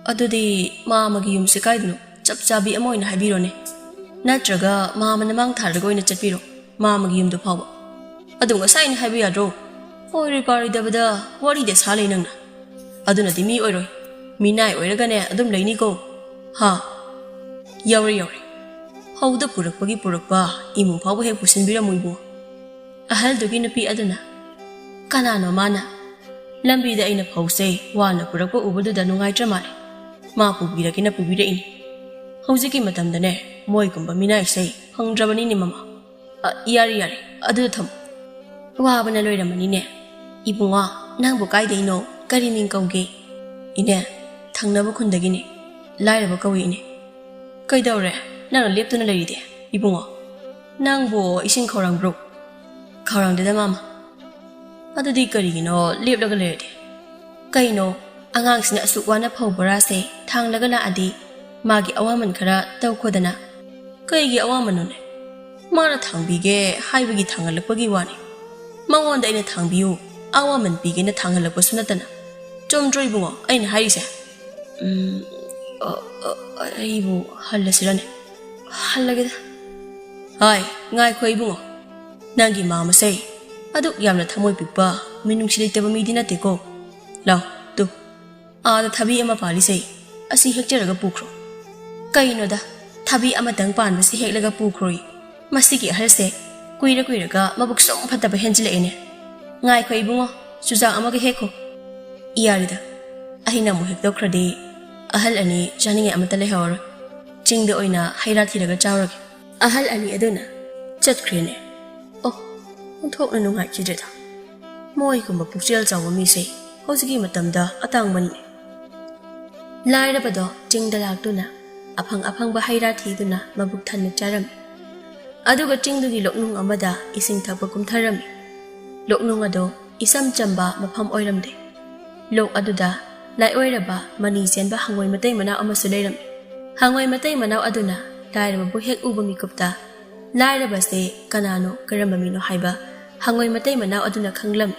ꯑꯗꯨꯗꯤ ꯃꯥꯃꯒꯤ ꯌꯨꯝꯁꯦ ꯀꯥꯏꯗꯅꯣ? ꯆꯞ ꯆꯥꯕꯤ ꯑꯃ ꯑꯣꯏꯅ ꯍꯥꯏꯕꯤꯔꯣꯅꯦ꯫ ꯅꯠꯇ꯭ꯔꯒ ꯃꯥꯃꯅ ꯃꯥꯡ ꯊꯥꯔꯒ ꯑꯣꯏꯅ ꯆꯠꯄꯤꯔꯣ, ꯃꯥꯃꯒꯤ ꯌꯨꯝꯗꯨ ꯐꯥꯎꯕ꯫ ꯑꯗꯨ ꯉꯁꯥꯏꯅ ꯍꯥꯏꯕ ꯌꯥꯗ꯭ꯔꯣ? ꯑꯣꯏꯔꯣꯏ ꯄꯥꯔꯣꯏꯗꯕꯗ ꯋꯥꯔꯤꯗ ꯁꯥ ꯂꯩ ꯅꯪꯅ꯫ ꯑꯗꯨꯅꯗꯤ ꯃꯤ ꯑꯣꯏꯔꯣꯏ꯫ ꯃꯤꯅꯥꯏ ꯑꯣꯏꯔꯒꯅꯦ ꯑꯗꯨꯝ ꯂꯩꯅꯤꯀꯣ꯫ ꯍꯥ? ꯌꯥꯎꯔꯦ, ꯌꯥꯎꯔꯦ꯫ ꯐꯧꯗ ꯄꯨꯔꯛꯄꯒꯤ ꯄꯨꯔꯛꯄ, ꯏꯃꯨꯡ ꯐꯥꯎꯕ ꯍꯦꯛ ꯄꯨꯁꯤꯟꯕꯤꯔꯝꯃꯨ ꯏꯕꯨꯡ꯫ ꯑꯍꯜꯗꯨꯒꯤ ꯅꯨꯄꯤ ꯑꯗꯨꯅ, "ꯀꯅꯥꯅꯣ ꯃꯥꯅ? ꯂꯝꯕꯤꯗ ꯑꯩꯅ ꯐꯧꯁꯦ ꯋꯥꯅ ꯄꯨꯔꯛꯄ ꯎꯕꯗꯨꯗ ꯅꯨꯡꯉꯥꯏꯇ꯭ꯔ ꯃꯥꯜꯂꯦ꯫ ꯃꯥ ꯄꯨꯕꯤꯔꯒꯦꯅ ꯄꯨꯕꯤꯔꯛꯏꯅꯤ꯫ ꯍꯧꯖꯤꯛꯀꯤ ꯃꯇꯝꯗꯅꯦ ꯃꯣꯏꯒꯨꯝꯕ ꯃꯤꯅꯥꯏꯁꯦ ꯐꯪꯗ꯭ꯔꯕꯅꯤꯅꯦ ꯃꯃꯥ꯫ ꯑ, ꯌꯥꯔꯦ, ꯌꯥꯔꯦ, ꯑꯗꯨꯗ ꯊꯝꯃꯨ꯫ ꯋꯥꯕꯅ ꯂꯣꯏꯔꯝꯃꯅꯤꯅꯦ꯫ ꯏꯕꯨꯡꯉꯣ, ꯅꯪꯕꯨ ꯀꯥꯏꯗꯩꯅꯣ? ꯀꯔꯤ ꯃꯤꯡ ꯀꯧꯒꯦ?" "ꯏꯅꯦ, ꯊꯪꯅꯕ ꯈꯨꯟꯗꯒꯤꯅꯦ꯫ ꯂꯥꯏꯔꯕ ꯀꯧꯏ ꯏꯅꯦ꯫" "ꯀꯩꯗꯧꯔꯦ? ꯅꯪꯅ ꯂꯦꯞꯇꯨꯅ ꯂꯩꯔꯤꯗꯤ, ꯏꯕꯨꯡꯉꯣ? ꯅꯪꯕꯨ ꯏꯁꯤꯡ ꯈꯧꯔꯥꯡꯕ꯭ꯔꯣ?" "ꯈꯧꯔꯥꯡꯗꯦꯗ ꯃꯥꯃ꯫" "ꯑꯗꯨꯗꯤ ꯀꯔꯤꯒꯤꯅꯣ ꯂꯦꯞꯂꯒ ꯂꯩꯔꯗꯤ?" "ꯀꯩꯅꯣ, ꯑꯉꯥꯡꯁꯤꯅ ꯑꯁꯨꯛ ꯋꯥꯅ ꯐꯧ ꯕꯣꯔꯥꯁꯦ ꯊꯥꯡꯂꯒ ꯂꯥꯛꯑꯗꯤ ꯃꯥꯒꯤ ꯑꯋꯥꯃꯟ ꯈꯔ ꯇꯧꯈꯣꯗꯅ꯫" "ꯀꯩꯒꯤ ꯑꯋꯥꯃꯟꯅꯣꯅꯦ? ꯃꯥꯅ ꯊꯥꯡꯕꯤꯒꯦ ꯍꯥꯏꯕꯒꯤ ꯊꯥꯡꯍꯜꯂꯛꯄꯒꯤ ꯋꯥꯅꯤ꯫ ꯃꯉꯣꯟꯗ ꯑꯩꯅ ꯊꯥꯡꯕꯤꯌꯨ, ꯑꯋꯥꯃꯟ ꯄꯤꯒꯦꯅ ꯊꯥꯡꯍꯜꯂꯛꯄꯁꯨ ꯅꯠꯇꯅ꯫ ꯆꯨꯝꯗ꯭ꯔꯣ ꯏꯕꯨꯡꯉꯣ ꯑꯩꯅ ꯍꯥꯏꯔꯤꯁꯦ?" "ꯎꯝ, ꯑ, ꯑ, ꯑꯩꯕꯨ ꯍꯜꯂꯁꯤꯔꯅꯦ?" "ꯍꯜꯂꯒꯦꯗ꯫" "ꯍꯥꯏ, ꯉꯥꯏꯈꯣ ꯏꯕꯨꯡꯉꯣ꯫ ꯅꯪꯒꯤ ꯃꯥꯃꯁꯦ ꯑꯗꯨꯛ ꯌꯥꯝꯅ ꯊꯃꯣꯏ ꯄꯤꯛꯄ, ꯃꯤꯅꯨꯡꯁꯤ ꯂꯩꯇꯕ ꯃꯤꯗꯤ ꯅꯠꯇꯦꯀꯣ꯫ ꯂꯥꯎ, ꯇꯨ, ꯑꯥꯗ ꯊꯕꯤ ꯑꯃ ꯄꯥꯜꯂꯤꯁꯦ, ꯑꯁꯤ ꯍꯦꯛꯆꯔꯒ ꯄꯨꯈ꯭ꯔꯣ꯫" "ꯀꯩꯅꯣꯗ, ꯊꯕꯤ ꯑꯃꯇꯪ ꯄꯥꯟꯕꯁꯤ ꯍꯦꯛꯂꯒ ꯄꯨꯈ꯭ꯔꯣꯏ? ꯃꯁꯤꯒꯤ ꯑꯍꯜꯁꯦ ꯀꯨꯏꯔ ꯀꯨꯏꯔꯒ ꯃꯕꯨꯛ ꯁꯨꯝ ꯐꯠꯇꯕ ꯍꯦꯟꯖꯤꯜꯂꯛꯑꯦꯅꯦ꯫ ꯉꯥꯏꯈꯣ ꯏꯕꯨꯡꯉꯣ, ꯆꯨꯖꯥꯛ ꯑꯃꯒ ꯍꯦꯛꯈꯣ꯫" "ꯌꯥꯔꯦꯗ, ꯑꯩꯅ ꯑꯃꯨꯛ ꯍꯦꯛꯇꯣꯛꯈ꯭ꯔꯗꯤ ꯑꯍꯜ ꯑꯅꯤ ꯆꯥꯅꯤꯡꯉꯥꯏ ꯑꯃꯠꯇ ꯂꯩꯍꯧꯔꯔꯣꯏ꯫ ꯆꯤꯡꯗ ꯑꯣꯏꯅ ꯍꯩ ꯔꯥ ꯊꯤꯔꯒ ꯆꯥꯎꯔꯒꯦ꯫" ꯑꯍꯜ ꯑꯅꯤ ꯑꯗꯨꯅ ꯆꯠꯈ꯭ꯔꯦꯅꯦ꯫ ꯑꯣ, ꯑꯣꯟꯊꯣꯛꯅ ꯅꯨꯡꯉꯥꯏꯈꯤꯗ꯭ꯔꯦꯗ꯫ ꯃꯣꯏꯒꯨꯝꯕ ꯄꯨꯛꯆꯦꯜ ꯆꯥꯎꯕ ꯃꯤꯁꯦ ꯍꯧꯖꯤꯛꯀꯤ ꯃꯇꯝꯗ ꯑꯇꯥꯡꯕꯅꯤꯅꯦ꯫ ꯂꯥꯏꯔꯕꯗꯣ ꯆꯤꯡꯗ ꯂꯥꯛꯇꯨꯅ ꯑꯐꯪ ꯑꯐꯪꯕ ꯍꯩ ꯔꯥ ꯊꯤꯗꯨꯅ ꯃꯕꯨꯛ ꯊꯟꯅ ꯆꯥꯔꯝꯃꯤ꯫ ꯑꯗꯨꯒ ꯆꯤꯡꯗꯨꯒꯤ ꯂꯣꯛꯅꯨꯡ ꯑꯃꯗ ꯏꯁꯤꯡ ꯊꯛꯄ ꯀꯨꯝꯊꯔꯝꯃꯤ꯫ ꯂꯣꯛꯅꯨꯡ ꯑꯗꯨ ꯏꯆꯝ ꯆꯝꯕ ꯃꯐꯝ ꯑꯣꯏꯔꯝꯗꯦ꯫ ꯂꯣꯛ ꯑꯗꯨꯗ ꯂꯥꯏꯑꯣꯏꯔꯕ ꯃꯅꯤ ꯆꯦꯟꯕ ꯍꯪꯉꯣꯏ ꯃꯇꯩ ꯃꯅꯥꯎ ꯑꯃꯁꯨ ꯂꯩꯔꯝꯃꯤ꯫ ꯍꯪꯉꯣꯏ ꯃꯇꯩ ꯃꯅꯥꯎ ꯑꯗꯨꯅ ꯂꯥꯏꯔꯕꯕꯨ ꯍꯦꯛ ꯎꯕ ꯃꯤꯀꯨꯞꯇ, "ꯂꯥꯏꯔꯕꯁꯦ ꯀꯅꯥꯅꯣ, ꯀꯔꯝꯕ ꯃꯤꯅꯣ?" ꯍꯥꯏꯕ ꯍꯪꯉꯣꯏ ꯃꯇꯩ ꯃꯅꯥꯎ ꯑꯗꯨꯅ ꯈꯪꯂꯝꯃꯤ꯫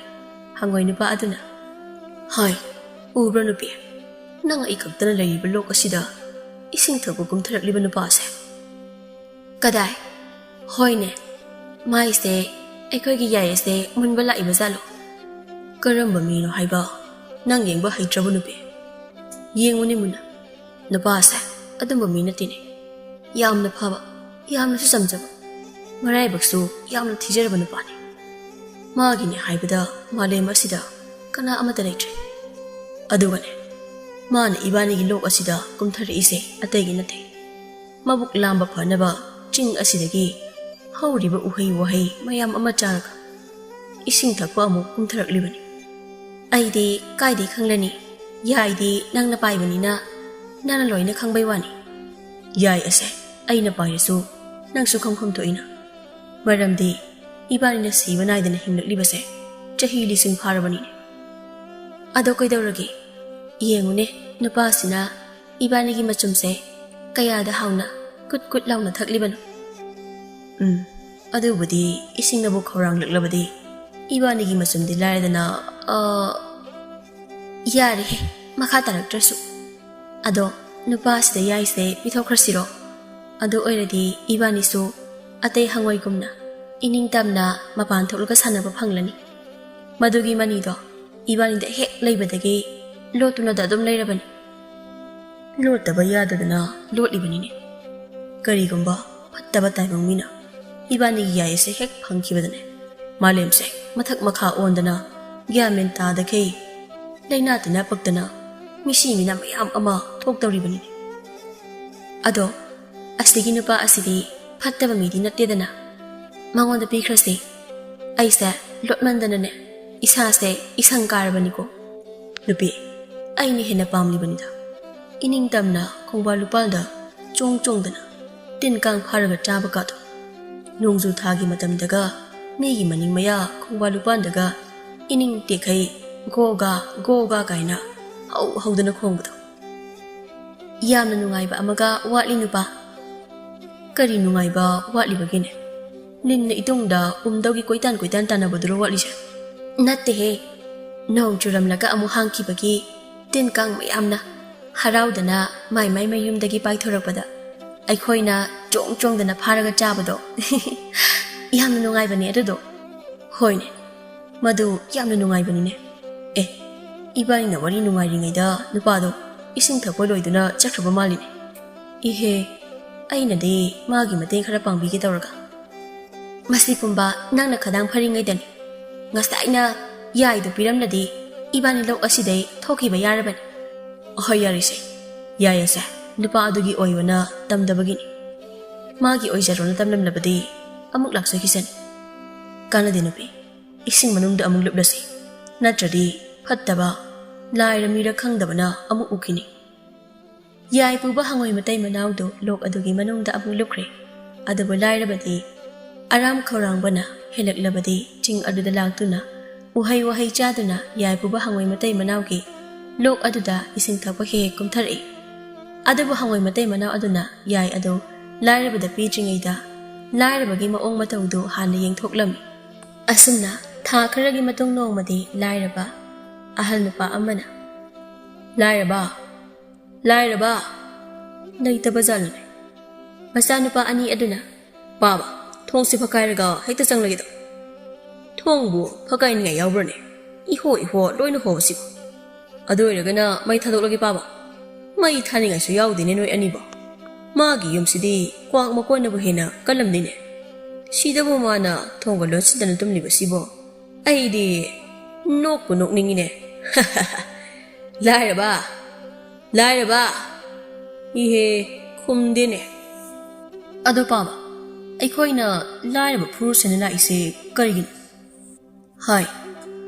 ꯍꯪꯉꯣꯏ ꯅꯨꯄꯥ ꯑꯗꯨꯅ, "ꯍꯣꯏ, ꯎꯕ꯭ꯔꯥ ꯅꯨꯄꯤ? ꯅꯪ ꯑꯩ ꯈꯛꯇꯅ ꯂꯩꯔꯤꯕ ꯂꯣꯛ ꯑꯁꯤꯗ ꯏꯁꯤꯡ ꯊꯛꯄ ꯀꯨꯝꯊꯔꯛꯂꯤꯕ ꯅꯨꯄꯥ ꯑꯁꯦ?" "ꯀꯗꯥꯏ? ꯍꯣꯏꯅꯦ, ꯃꯥꯏꯁꯦ ꯑꯩꯈꯣꯏꯒꯤ ꯌꯥꯏ ꯑꯁꯦ ꯃꯨꯟꯕ ꯂꯥꯛꯏꯕ ꯖꯥꯠꯂꯣ?" "ꯀꯔꯝꯕ ꯃꯤꯅꯣ ꯍꯥꯏꯕ? ꯅꯪ ꯌꯦꯡꯕ ꯍꯩꯇ꯭ꯔꯕ ꯅꯨꯄꯤ? ꯌꯦꯡꯉꯨꯅꯦ ꯃꯨꯟꯅ꯫ ꯅꯨꯄꯥꯁꯦ ꯑꯗꯨꯝꯕ ꯃꯤ ꯅꯠꯇꯦꯅꯦ꯫ ꯌꯥꯝꯅ ꯐꯕ, ꯌꯥꯝꯅꯁꯨ ꯆꯝꯖꯕ, ꯃꯔꯥꯏꯕꯛꯁꯨ ꯌꯥꯝꯅ ꯊꯤꯖꯔꯕ ꯅꯨꯄꯥꯅꯤ꯫ ꯃꯥꯒꯤꯅꯦ ꯍꯥꯏꯕꯗ ꯃꯥꯂꯦꯝ ꯑꯁꯤꯗ ꯀꯅꯥ ꯑꯃꯠꯇ ꯂꯩꯇ꯭ꯔꯦ꯫ ꯑꯗꯨꯒꯅꯦ, ꯃꯥꯅ ꯏꯕꯥꯅꯤꯒꯤ ꯂꯣꯛ ꯑꯁꯤꯗ ꯀꯨꯝꯊꯔꯛꯏꯁꯦ ꯑꯇꯩꯒꯤ ꯅꯠꯇꯦ꯫ ꯃꯕꯨꯛ ꯂꯥꯝꯕ ꯐꯅꯕ ꯆꯤꯡ ꯑꯁꯤꯗꯒꯤ ꯍꯧꯔꯤꯕ ꯎꯍꯩ ꯋꯥꯍꯩ ꯃꯌꯥꯝ ꯑꯃ ꯆꯥꯔꯒ ꯏꯁꯤꯡ ꯊꯛꯄ ꯑꯃꯨꯛ ꯀꯨꯝꯊꯔꯛꯂꯤꯕꯅꯤ꯫ ꯑꯩꯗꯤ ꯀꯥꯏꯗꯩ ꯈꯪꯂꯅꯤ? ꯌꯥꯏꯗꯤ ꯅꯪꯅ ꯄꯥꯏꯕꯅꯤꯅ ꯅꯪꯅ ꯂꯣꯏꯅ ꯈꯪꯕꯩ ꯋꯥꯅꯤ꯫ ꯌꯥꯏ ꯑꯁꯦ ꯑꯩꯅ ꯄꯥꯏꯔꯁꯨ ꯅꯪꯁꯨ ꯈꯪꯐꯝ ꯊꯣꯛꯏꯅ꯫ ꯃꯔꯝꯗꯤ ꯏꯕꯥꯅꯤꯅ ꯁꯤꯕ ꯅꯥꯏꯗꯅ ꯍꯤꯡꯂꯛꯂꯤꯕꯁꯦ ꯆꯍꯤ ꯂꯤꯁꯤꯡ ꯐꯥꯔꯕꯅꯤꯅꯦ꯫ ꯑꯗꯣ ꯀꯩꯗꯧꯔꯒꯦ? ꯌꯦꯡꯉꯨꯅꯦ, ꯅꯨꯄꯥꯁꯤꯅ ꯏꯕꯥꯅꯤꯒꯤ ꯃꯆꯨꯝꯁꯦ ꯀꯌꯥꯗ ꯍꯥꯎꯅ ꯀꯨꯠ ꯀꯨꯠ ꯂꯥꯎꯅ ꯊꯛꯂꯤꯕꯅꯣ꯫ ꯎꯝ, ꯑꯗꯨꯕꯨꯗꯤ ꯏꯁꯤꯡꯅꯕꯨ ꯈꯧꯔꯥꯡꯂꯛꯂꯕꯗꯤ ꯏꯕꯥꯅꯤꯒꯤ ꯃꯆꯨꯝꯗꯤ ꯂꯥꯏꯔꯗꯅ, ꯑ, ꯌꯥꯔꯦꯍꯦ, ꯃꯈꯥ ꯇꯥꯔꯛꯇ꯭ꯔꯁꯨ꯫ ꯑꯗꯣ ꯅꯨꯄꯥꯁꯤꯗ ꯌꯥꯏꯁꯦ ꯄꯤꯊꯣꯛꯈ꯭ꯔꯁꯤꯔꯣ? ꯑꯗꯨ ꯑꯣꯏꯔꯗꯤ ꯏꯕꯥꯅꯤꯁꯨ ꯑꯇꯩ ꯍꯪꯉꯣꯏꯒꯨꯝꯅ ꯏꯅꯤꯡ ꯇꯝꯅ ꯃꯄꯥꯟ ꯊꯣꯛꯂꯒ ꯁꯥꯟꯅꯕ ꯐꯪꯂꯅꯤ꯫ ꯃꯗꯨꯒꯤ ꯃꯅꯤꯗꯣ ꯏꯕꯥꯅꯤꯗ ꯍꯦꯛ ꯂꯩꯕꯗꯒꯤ ꯂꯣꯠꯇꯨꯅꯗ ꯑꯗꯨꯝ ꯂꯩꯔꯕꯅꯤ꯫ ꯂꯣꯠꯇꯕ ꯌꯥꯗꯗꯅ ꯂꯣꯠꯂꯤꯕꯅꯤꯅꯦ꯫ ꯀꯔꯤꯒꯨꯝꯕ ꯐꯠꯇꯕ ꯇꯥꯏꯕꯪ ꯃꯤꯅ ꯏꯕꯥꯅꯤꯒꯤ ꯌꯥꯏ ꯑꯁꯦ ꯍꯦꯛ ꯐꯪꯈꯤꯕꯗꯅꯦ, ꯃꯥꯂꯦꯝꯁꯦ ꯃꯊꯛ ꯃꯈꯥ ꯑꯣꯟꯗꯅ ꯒ꯭ꯌꯥꯟ ꯃꯦꯟ ꯇꯥꯗꯈꯩ ꯂꯥꯏꯅꯥ ꯇꯤꯟꯅꯥ ꯄꯛꯇꯅ ꯃꯤꯁꯤ ꯃꯤꯅꯥ ꯃꯌꯥꯝ ꯑꯃ ꯊꯣꯛꯇꯧꯔꯤꯕꯅꯤꯅꯦ꯫ ꯑꯗꯣ ꯑꯁꯤꯒꯤ ꯅꯨꯄꯥ ꯑꯁꯤꯗꯤ ꯐꯠꯇꯕ ꯃꯤꯗꯤ ꯅꯠꯇꯦꯗꯅ꯫ ꯃꯉꯣꯟꯗ ꯄꯤꯈ꯭ꯔꯁꯤ꯫ ꯑꯩꯁꯦ ꯂꯣꯠꯃꯟꯗꯅꯅꯦ ꯏꯁꯥꯁꯦ ꯏꯁꯪ ꯀꯥꯔꯕꯅꯤꯀꯣ꯫ ꯅꯨꯄꯤ, ꯑꯩꯅ ꯍꯦꯟꯅ ꯄꯥꯝꯂꯤꯕꯅꯤꯗ꯫ ꯏꯅꯤꯡ ꯇꯝꯅ ꯈꯣꯡꯕꯥꯜ ꯂꯨꯄꯥꯜꯗ ꯆꯣꯡ ꯆꯣꯡꯗꯅ ꯇꯤꯟ ꯀꯥꯡ ꯐꯥꯔꯒ ꯆꯥꯕ ꯀꯥꯗꯣ꯫ ꯅꯣꯡꯖꯨ ꯊꯥꯒꯤ ꯃꯇꯝꯗꯒ ꯃꯤꯒꯤ ꯃꯅꯤꯡ ꯃꯌꯥ ꯈꯣꯡꯕꯥꯟ ꯂꯨꯄꯥꯟꯗꯒ ꯏꯅꯤꯡ ꯇꯦꯛꯈꯩ ꯒꯣꯒꯥ ꯒꯣꯒꯥ ꯀꯥꯏꯅ ꯍꯧ ꯍꯧꯗꯅ ꯈꯣꯡꯕꯗꯣ꯫ ꯌꯥꯝꯅ ꯅꯨꯡꯉꯥꯏꯕ ꯑꯃꯒ ꯋꯥꯠꯂꯤ ꯅꯨꯄꯥ꯫ ꯀꯔꯤ ꯅꯨꯡꯉꯥꯏꯕ ꯋꯥꯠꯂꯤꯕꯒꯦꯅꯦ? ꯂꯤꯟꯅ ꯏꯇꯨꯡꯗ ꯎꯝꯗꯧꯒꯤ ꯀꯣꯏꯇꯥꯟ ꯀꯣꯏꯇꯥꯟ ꯇꯥꯟꯅꯕꯗꯨꯔꯣ ꯋꯥꯠꯂꯤꯁꯦ? ꯅꯠꯇꯦꯍꯦ꯫ ꯅꯣꯡ ꯆꯨꯔꯝꯂꯒ ꯑꯃꯨꯛ ꯍꯥꯡꯈꯤꯕꯒꯤ ꯇꯤꯟ ꯀꯥꯡ ꯃꯌꯥꯝꯅ ꯍꯔꯥꯎꯗꯅ ꯃꯥꯏ ꯃꯥꯏ ꯃꯌꯨꯝꯗꯒꯤ ꯄꯥꯏꯊꯣꯔꯛꯄꯗ ꯑꯩꯈꯣꯏꯅ ꯆꯣꯡ ꯆꯣꯡꯗꯅ ꯐꯥꯔꯒ ꯆꯥꯕꯗꯣ꯫ ꯌꯥꯝꯅ ꯅꯨꯡꯉꯥꯏꯕꯅꯦ ꯑꯗꯨꯗꯣ꯫ ꯍꯣꯏꯅꯦ, ꯃꯗꯨ ꯌꯥꯝꯅ ꯅꯨꯡꯉꯥꯏꯕꯅꯤꯅꯦ꯫ ꯑꯦ, ꯏꯕꯥꯅꯤꯅ ꯋꯥꯔꯤ ꯅꯨꯡꯉꯥꯏꯔꯤꯉꯩꯗ ꯅꯨꯄꯥꯗꯣ ꯏꯁꯤꯡ ꯊꯛꯄ ꯂꯣꯏꯗꯨꯅ ꯆꯠꯈ꯭ꯔꯕ ꯃꯥꯜꯂꯤꯅꯦ꯫ ꯏꯍꯦ, ꯑꯩꯅꯗꯤ ꯃꯥꯒꯤ ꯃꯇꯦꯡ ꯈꯔ ꯄꯥꯡꯕꯤꯒꯦ ꯇꯧꯔꯒ꯫ ꯃꯁꯤ ꯄꯨꯝꯕ ꯅꯪꯅ ꯈꯗꯥꯡ ꯐꯔꯤꯉꯩꯗꯅꯤ꯫ ꯉꯁꯥꯏꯅ ꯌꯥꯏꯗꯨ ꯄꯤꯔꯝꯂꯗꯤ ꯏꯕꯥꯅꯤ ꯂꯧ ꯑꯁꯤꯗꯩ ꯊꯣꯛꯈꯤꯕ ꯌꯥꯔꯕꯅꯤ꯫ ꯑꯍꯣꯏ, ꯌꯥꯔꯤꯁꯦ, ꯌꯥꯏ ꯑꯁꯦ ꯅꯨꯄꯥ ꯑꯗꯨꯒꯤ ꯑꯣꯏꯕꯅ ꯇꯝꯗꯕꯒꯤꯅꯤ꯫ ꯃꯥꯒꯤ ꯑꯣꯏꯖꯔꯣꯅ ꯇꯝꯂꯝꯂꯕꯗꯤ ꯑꯃꯨꯛ ꯂꯥꯛꯆꯈꯤꯁꯅꯤ꯫ ꯀꯥꯟꯅꯗꯦ ꯅꯨꯄꯤ, ꯏꯁꯤꯡ ꯃꯅꯨꯡꯗ ꯑꯃꯨꯛ ꯂꯨꯞꯂꯁꯤ, ꯅꯠꯇ꯭ꯔꯗꯤ ꯐꯠꯇꯕ ꯂꯥꯏꯔ ꯃꯤꯔ ꯈꯪꯗꯕꯅ ꯑꯃꯨꯛ ꯎꯈꯤꯅꯤ꯫ ꯌꯥꯏ ꯄꯨꯕ ꯍꯪꯉꯣꯏ ꯃꯇꯩ ꯃꯅꯥꯎꯗꯨ ꯂꯣꯛ ꯑꯗꯨꯒꯤ ꯃꯅꯨꯡꯗ ꯑꯃꯨꯛ ꯂꯨꯞꯈ꯭ꯔꯦ꯫ ꯑꯗꯨꯕꯨ ꯂꯥꯏꯔꯕꯗꯤ ꯑꯔꯥꯝ ꯈꯧꯔꯥꯡꯕꯅ ꯍꯦꯜꯂꯛꯂꯕꯗꯤ ꯆꯤꯡ ꯑꯗꯨꯗ ꯂꯥꯛꯇꯨꯅ ꯎꯍꯩ ꯋꯥꯍꯩ ꯆꯥꯗꯨꯅ ꯌꯥꯏ ꯄꯨꯕ ꯍꯪꯉꯣꯏ ꯃꯇꯩ ꯃꯅꯥꯎꯒꯤ ꯂꯣꯛ ꯑꯗꯨꯗ ꯏꯁꯤꯡ ꯊꯛꯄ ꯍꯦꯛ ꯍꯦꯛ ꯀꯨꯝꯊꯔꯛꯏ꯫ ꯑꯗꯨꯕꯨ ꯍꯪꯉꯣꯏ ꯃꯇꯩ ꯃꯅꯥꯎ ꯑꯗꯨꯅ ꯌꯥꯏ ꯑꯗꯨ ꯂꯥꯏꯔꯕꯗ ꯄꯤꯗ꯭ꯔꯤꯉꯩꯗ ꯂꯥꯏꯔꯕꯒꯤ ꯃꯑꯣꯡ ꯃꯇꯧꯗꯨ ꯍꯥꯟꯅ ꯌꯦꯡꯊꯣꯛꯂꯝꯃꯤ꯫ ꯑꯁꯨꯝꯅ ꯊꯥ ꯈꯔꯒꯤ ꯃꯇꯨꯡ ꯅꯣꯡꯃꯗꯤ ꯂꯥꯏꯔꯕ ꯑꯍꯜ ꯅꯨꯄꯥ ꯑꯃꯅ, "ꯂꯥꯏꯔꯕ, ꯂꯥꯏꯔꯕ!" ꯂꯩꯇꯕ ꯖꯥꯠꯂꯅꯦ꯫ ꯃꯆꯥꯅꯨꯄꯥ ꯑꯅꯤ ꯑꯗꯨꯅ, "ꯄꯥꯕ, ꯊꯣꯡꯁꯤ ꯐꯛꯀꯥꯏꯔꯒ ꯍꯦꯛꯇ ꯆꯪꯂꯒꯦꯗꯣ꯫ ꯊꯣꯡꯕꯨ ꯐꯛꯀꯥꯏꯅꯤꯡꯉꯥꯏ ꯌꯥꯎꯕ꯭ꯔꯅꯦ? ꯏꯍꯣ ꯏꯍꯣ ꯂꯣꯏꯅ ꯍꯣꯕꯁꯤꯕꯨ꯫ ꯑꯗꯨ ꯑꯣꯏꯔꯒꯅ ꯃꯩ ꯊꯥꯗꯣꯛꯂꯒꯦ ꯄꯥꯕ꯫ ꯃꯩ ꯊꯥꯅꯤꯡꯉꯥꯏꯁꯨ ꯌꯥꯎꯗꯦꯅꯦ ꯅꯣꯏ ꯑꯅꯤꯕꯣ꯫ ꯃꯥꯒꯤ ꯌꯨꯝꯁꯤꯗꯤ ꯀ꯭ꯋꯥꯛ ꯃꯀꯣꯟꯅꯕꯨ ꯍꯦꯟꯅ ꯀꯜꯂꯝꯅꯤꯅꯦ꯫ ꯁꯤꯗꯕꯨ ꯃꯥꯅ ꯊꯣꯡꯒ ꯂꯣꯟꯁꯤꯟꯗꯅ ꯇꯨꯝꯂꯤꯕꯁꯤꯕꯣ꯫ ꯑꯩꯗꯤ ꯅꯣꯛꯄꯨ ꯅꯣꯛꯅꯤꯡꯉꯤꯅꯦ꯫ ꯂꯥꯏꯔꯕ! ꯂꯥꯏꯔꯕ!" ꯏꯍꯦ, ꯈꯨꯝꯗꯦꯅꯦ꯫ ꯑꯗꯣ ꯄꯥꯕ, ꯑꯩꯈꯣꯏꯅ ꯂꯥꯏꯔꯕ ꯐꯨꯔꯨꯁꯦꯅ ꯂꯥꯛꯏꯁꯦ ꯀꯔꯤꯒꯤꯅꯣ? ꯍꯥꯏ,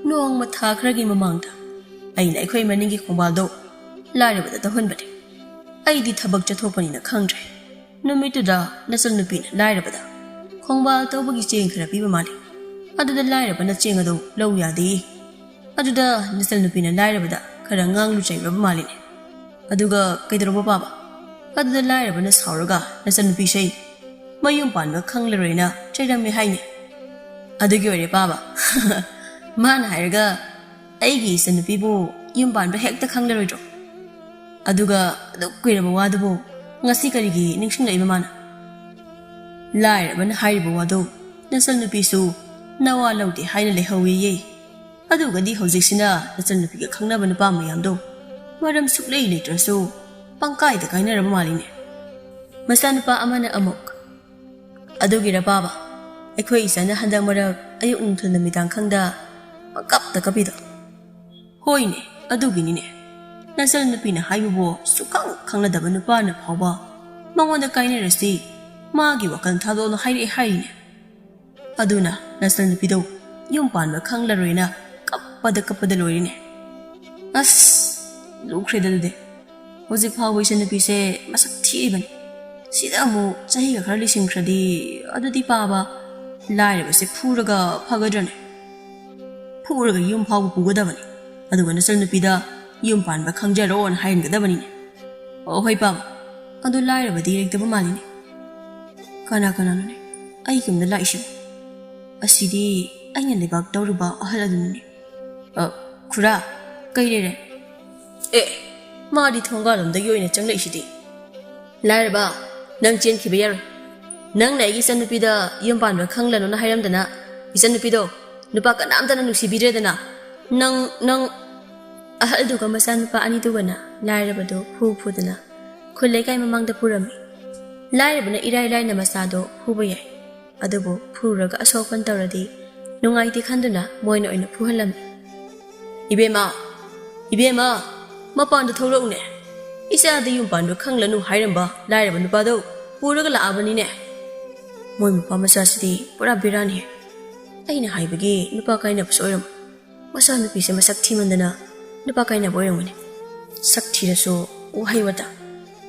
ꯅꯣꯡꯃ ꯊꯥ ꯈꯔꯒꯤ ꯃꯃꯥꯡꯗ ꯑꯩꯅ ꯑꯩꯈꯣꯏ ꯃꯅꯤꯡꯒꯤ ꯈꯣꯡꯕꯥꯜꯗꯣ ꯂꯥꯏꯔꯕꯗ ꯇꯧꯍꯟꯕꯅꯦ꯫ ꯑꯩꯗꯤ ꯊꯕꯛ ꯆꯠꯊꯣꯛꯄꯅꯤꯅ ꯈꯪꯗ꯭ꯔꯦ꯫ ꯅꯨꯃꯤꯠꯇꯨꯗ ꯅꯆꯟꯅꯨꯄꯤꯅ ꯂꯥꯏꯔꯕꯗ, ꯈꯣꯡꯕꯥꯜ ꯇꯧꯕꯒꯤ ꯆꯦꯡ ꯈꯔ ꯄꯤꯕ ꯃꯥꯜꯂꯤ꯫ ꯑꯗꯨꯗ ꯂꯥꯏꯔꯕꯅ ꯆꯦꯡ ꯑꯗꯨ ꯂꯧ ꯌꯥꯗꯦꯌꯦ꯫ ꯑꯗꯨꯗ ꯅꯆꯜꯅꯨꯄꯤꯅ ꯂꯥꯏꯔꯕꯗ ꯈꯔ ꯉꯥꯡꯂꯨ ꯆꯩꯔꯨꯔꯕ ꯃꯥꯜꯂꯤꯅꯦ꯫ ꯑꯗꯨꯒ ꯀꯩꯗꯧꯔꯕ ꯄꯥꯕ? ꯑꯗꯨꯗ ꯂꯥꯏꯔꯕꯅ ꯁꯥꯎꯔꯒ ꯅꯆꯜꯅꯨꯄꯤꯁꯦ ꯃꯌꯨꯝ ꯄꯥꯟꯕ ꯈꯪꯂꯔꯣꯏꯅ ꯆꯩꯔꯝꯃꯦ ꯍꯥꯏꯅꯦ꯫ ꯑꯗꯨꯒꯤ ꯑꯣꯏꯔꯦ ꯄꯥꯕ꯫ ꯃꯥꯅ ꯍꯥꯏꯔꯒ ꯑꯩꯒꯤ ꯏꯆꯟꯅꯨꯄꯤꯕꯨ ꯌꯨꯝ ꯄꯥꯟꯕ ꯍꯦꯛꯇ ꯈꯪꯂꯔꯣꯏꯗ꯭ꯔꯣ? ꯑꯗꯨꯒ ꯑꯗꯨꯛ ꯀꯨꯏꯔꯕ ꯋꯥꯗꯨꯕꯨ ꯉꯁꯤ ꯀꯔꯤꯒꯤ ꯅꯤꯡꯁꯤꯡꯂꯛꯏꯕ ꯃꯥꯅ? ꯂꯥꯏꯔꯕꯅ ꯍꯥꯏꯔꯤꯕ ꯋꯥꯗꯨ ꯅꯆꯜꯅꯨꯄꯤꯁꯨ ꯅꯋꯥ ꯂꯧꯗꯦ ꯍꯥꯏꯅ ꯂꯩꯍꯧꯋꯦꯌꯦ꯫ ꯑꯗꯨꯒꯗꯤ ꯍꯧꯖꯤꯛꯁꯤꯅ ꯅꯆꯜꯅꯨꯄꯤꯒ ꯈꯪꯅꯕ ꯅꯨꯄꯥ ꯃꯌꯥꯝꯗꯣ ꯃꯔꯝ ꯁꯨꯛꯂꯩ ꯂꯩꯇ꯭ꯔꯁꯨ ꯄꯪꯀꯥꯏꯗ ꯀꯥꯏꯅꯔꯕ ꯃꯥꯜꯂꯤꯅꯦ꯫ ꯃꯆꯥꯅꯨꯄꯥ ꯑꯃꯅ ꯑꯃꯨꯛ, "ꯑꯗꯨꯒꯤꯔ ꯄꯥꯕ, ꯑꯩꯈꯣꯏ ꯏꯆꯥꯅ ꯍꯟꯗꯛ ꯃꯔꯛ ꯑꯌꯨꯛ ꯅꯨꯡꯊꯤꯜ ꯅꯨꯃꯤꯗꯥꯡ ꯈꯪꯗ ꯄꯪꯀꯞꯇ ꯀꯞꯄꯤꯗꯣ?" "ꯍꯣꯏꯅꯦ, ꯑꯗꯨꯒꯤꯅꯤꯅꯦ꯫ ꯅꯆꯜꯅꯨꯄꯤꯅ ꯍꯥꯏꯕꯕꯨ ꯁꯨꯛꯈꯪ ꯈꯪꯅꯗꯕ ꯅꯨꯄꯥꯅ ꯐꯥꯎꯕ ꯃꯉꯣꯟꯗ ꯀꯥꯏꯅꯔꯁꯤ, ꯃꯥꯒꯤ ꯋꯥꯈꯜ ꯊꯥꯗꯣꯛꯑꯣꯅ ꯍꯥꯏꯔꯛꯑꯦ ꯍꯥꯏꯔꯤꯅꯦ꯫ ꯑꯗꯨꯅ ꯅꯆꯜꯅꯨꯄꯤꯗꯣ ꯌꯨꯝ ꯄꯥꯟꯕ ꯈꯪꯂꯔꯣꯏꯅ ꯀꯞꯄꯗ ꯀꯞꯄꯗ ꯂꯣꯏꯔꯤꯅꯦ꯫ ꯑꯁ, ꯂꯨꯈ꯭ꯔꯦꯗ ꯑꯗꯨꯗꯤ꯫ ꯍꯧꯖꯤꯛ ꯐꯥꯎꯕ ꯏꯆꯟꯅꯨꯄꯤꯁꯦ ꯃꯁꯛ ꯊꯤꯔꯤꯕꯅꯤ꯫ ꯁꯤꯗ ꯑꯃꯨꯛ ꯆꯍꯤꯒ ꯈꯔ ꯂꯤꯁꯤꯟꯈ꯭ꯔꯗꯤ ꯑꯗꯨꯗꯤ ꯄꯥꯕ, ꯂꯥꯏꯔꯕꯁꯦ ꯐꯨꯔꯒ ꯐꯒꯗ꯭ꯔꯅꯦ? ꯐꯨꯔꯒ ꯌꯨꯝ ꯐꯥꯎꯕ ꯄꯨꯒꯗꯕꯅꯤ꯫ ꯑꯗꯨꯒ ꯅꯆꯜꯅꯨꯄꯤꯗ ꯌꯨꯝ ꯄꯥꯟꯕ ꯈꯪꯖꯔꯣꯅ ꯍꯥꯏꯍꯟꯒꯗꯕꯅꯤꯅꯦ꯫ ꯑꯣ ꯍꯣꯏ ꯄꯥꯕ, ꯑꯗꯨ ꯂꯥꯏꯔꯕꯗꯤ ꯂꯩꯇꯕ ꯃꯥꯜꯂꯤꯅꯦ꯫ ꯀꯅꯥ ꯀꯅꯥꯅꯣꯅꯦ ꯑꯩ ꯌꯨꯝꯗ ꯂꯥꯛꯏꯁꯤꯕꯣ? ꯑꯁꯤꯗꯤ ꯑꯩꯅ ꯂꯩꯕꯥꯛ ꯇꯧꯔꯨꯕ ꯑꯍꯜ ꯑꯗꯨꯅꯤꯅꯦ꯫ ꯑ, ꯈꯨꯔꯥ, ꯀꯩ ꯂꯩꯔꯦ? ꯑꯦ, ꯃꯥꯗꯤ ꯊꯣꯡꯒꯥꯜꯂꯣꯝꯗꯒꯤ ꯑꯣꯏꯅ ꯆꯪꯂꯛꯏꯁꯤꯗꯤ꯫ ꯂꯥꯏꯔꯕ, ꯅꯪ ꯆꯦꯟꯈꯤꯕ ꯌꯥꯔꯣꯏ꯫ ꯅꯪꯅ ꯑꯩꯒꯤ ꯏꯆꯟꯅꯨꯄꯤꯗ ꯌꯨꯝ ꯄꯥꯟꯕ ꯈꯪꯂꯅꯨꯅ ꯍꯥꯏꯔꯝꯗꯅ, ꯏꯆꯟꯅꯨꯄꯤꯗꯣ ꯅꯨꯄꯥ ꯀꯅꯥꯝꯇꯅ ꯅꯨꯡꯁꯤꯕꯤꯗ꯭ꯔꯦꯗꯅ꯫ ꯅꯪ, ꯅꯪ, ꯑꯍꯜꯗꯨꯒ ꯃꯆꯥꯅꯨꯄꯥ ꯑꯅꯤꯗꯨꯒꯅ ꯂꯥꯏꯔꯕꯗꯨ ꯐꯨ ꯐꯨꯗꯅ ꯈꯨꯜ ꯂꯩꯀꯥꯏ ꯃꯃꯥꯡꯗ ꯄꯨꯔꯝꯃꯤ꯫ ꯂꯥꯏꯔꯕꯅ ꯏꯔꯥꯏ ꯂꯥꯏꯅ ꯃꯆꯥꯗꯣ ꯐꯨꯕ ꯌꯥꯏ꯫ ꯑꯗꯨꯕꯨ ꯐꯨꯔꯒ ꯑꯁꯣꯛꯄꯟ ꯇꯧꯔꯗꯤ ꯅꯨꯡꯉꯥꯏꯇꯦ ꯈꯟꯗꯨꯅ ꯃꯣꯏꯅ ꯑꯣꯏꯅ ꯐꯨꯍꯜꯂꯝꯃꯤ꯫ "ꯏꯕꯦꯝꯃ, ꯏꯕꯦꯝꯃ, ꯃꯄꯥꯟꯗ ꯊꯣꯛꯂꯛꯎꯅꯦ꯫ ꯏꯆꯥꯗ ꯌꯨꯝ ꯄꯥꯟꯕ ꯈꯪꯂꯅꯨ ꯍꯥꯏꯔꯝꯕ ꯂꯥꯏꯔꯕ ꯅꯨꯄꯥꯗꯣ ꯄꯨꯔꯒ ꯂꯥꯛꯑꯕꯅꯤꯅꯦ꯫ ꯃꯣꯏ ꯃꯄꯥ ꯃꯆꯥꯁꯤꯗꯤ ꯄꯨꯔꯥ ꯕꯦꯔꯥꯅꯤ꯫ ꯑꯩꯅ ꯍꯥꯏꯕꯒꯤ ꯅꯨꯄꯥ ꯀꯥꯏꯅꯕꯁꯨ ꯑꯣꯏꯔꯝꯃꯣꯏ꯫ ꯃꯆꯥꯅꯨꯄꯤꯁꯦ ꯃꯁꯛ ꯊꯤꯃꯟꯗꯅ ꯅꯨꯄꯥ ꯀꯥꯏꯅꯕ ꯑꯣꯏꯔꯝꯒꯅꯤ꯫ ꯁꯛ ꯊꯤꯔꯁꯨ ꯋꯥꯍꯩ ꯋꯥꯇꯥ,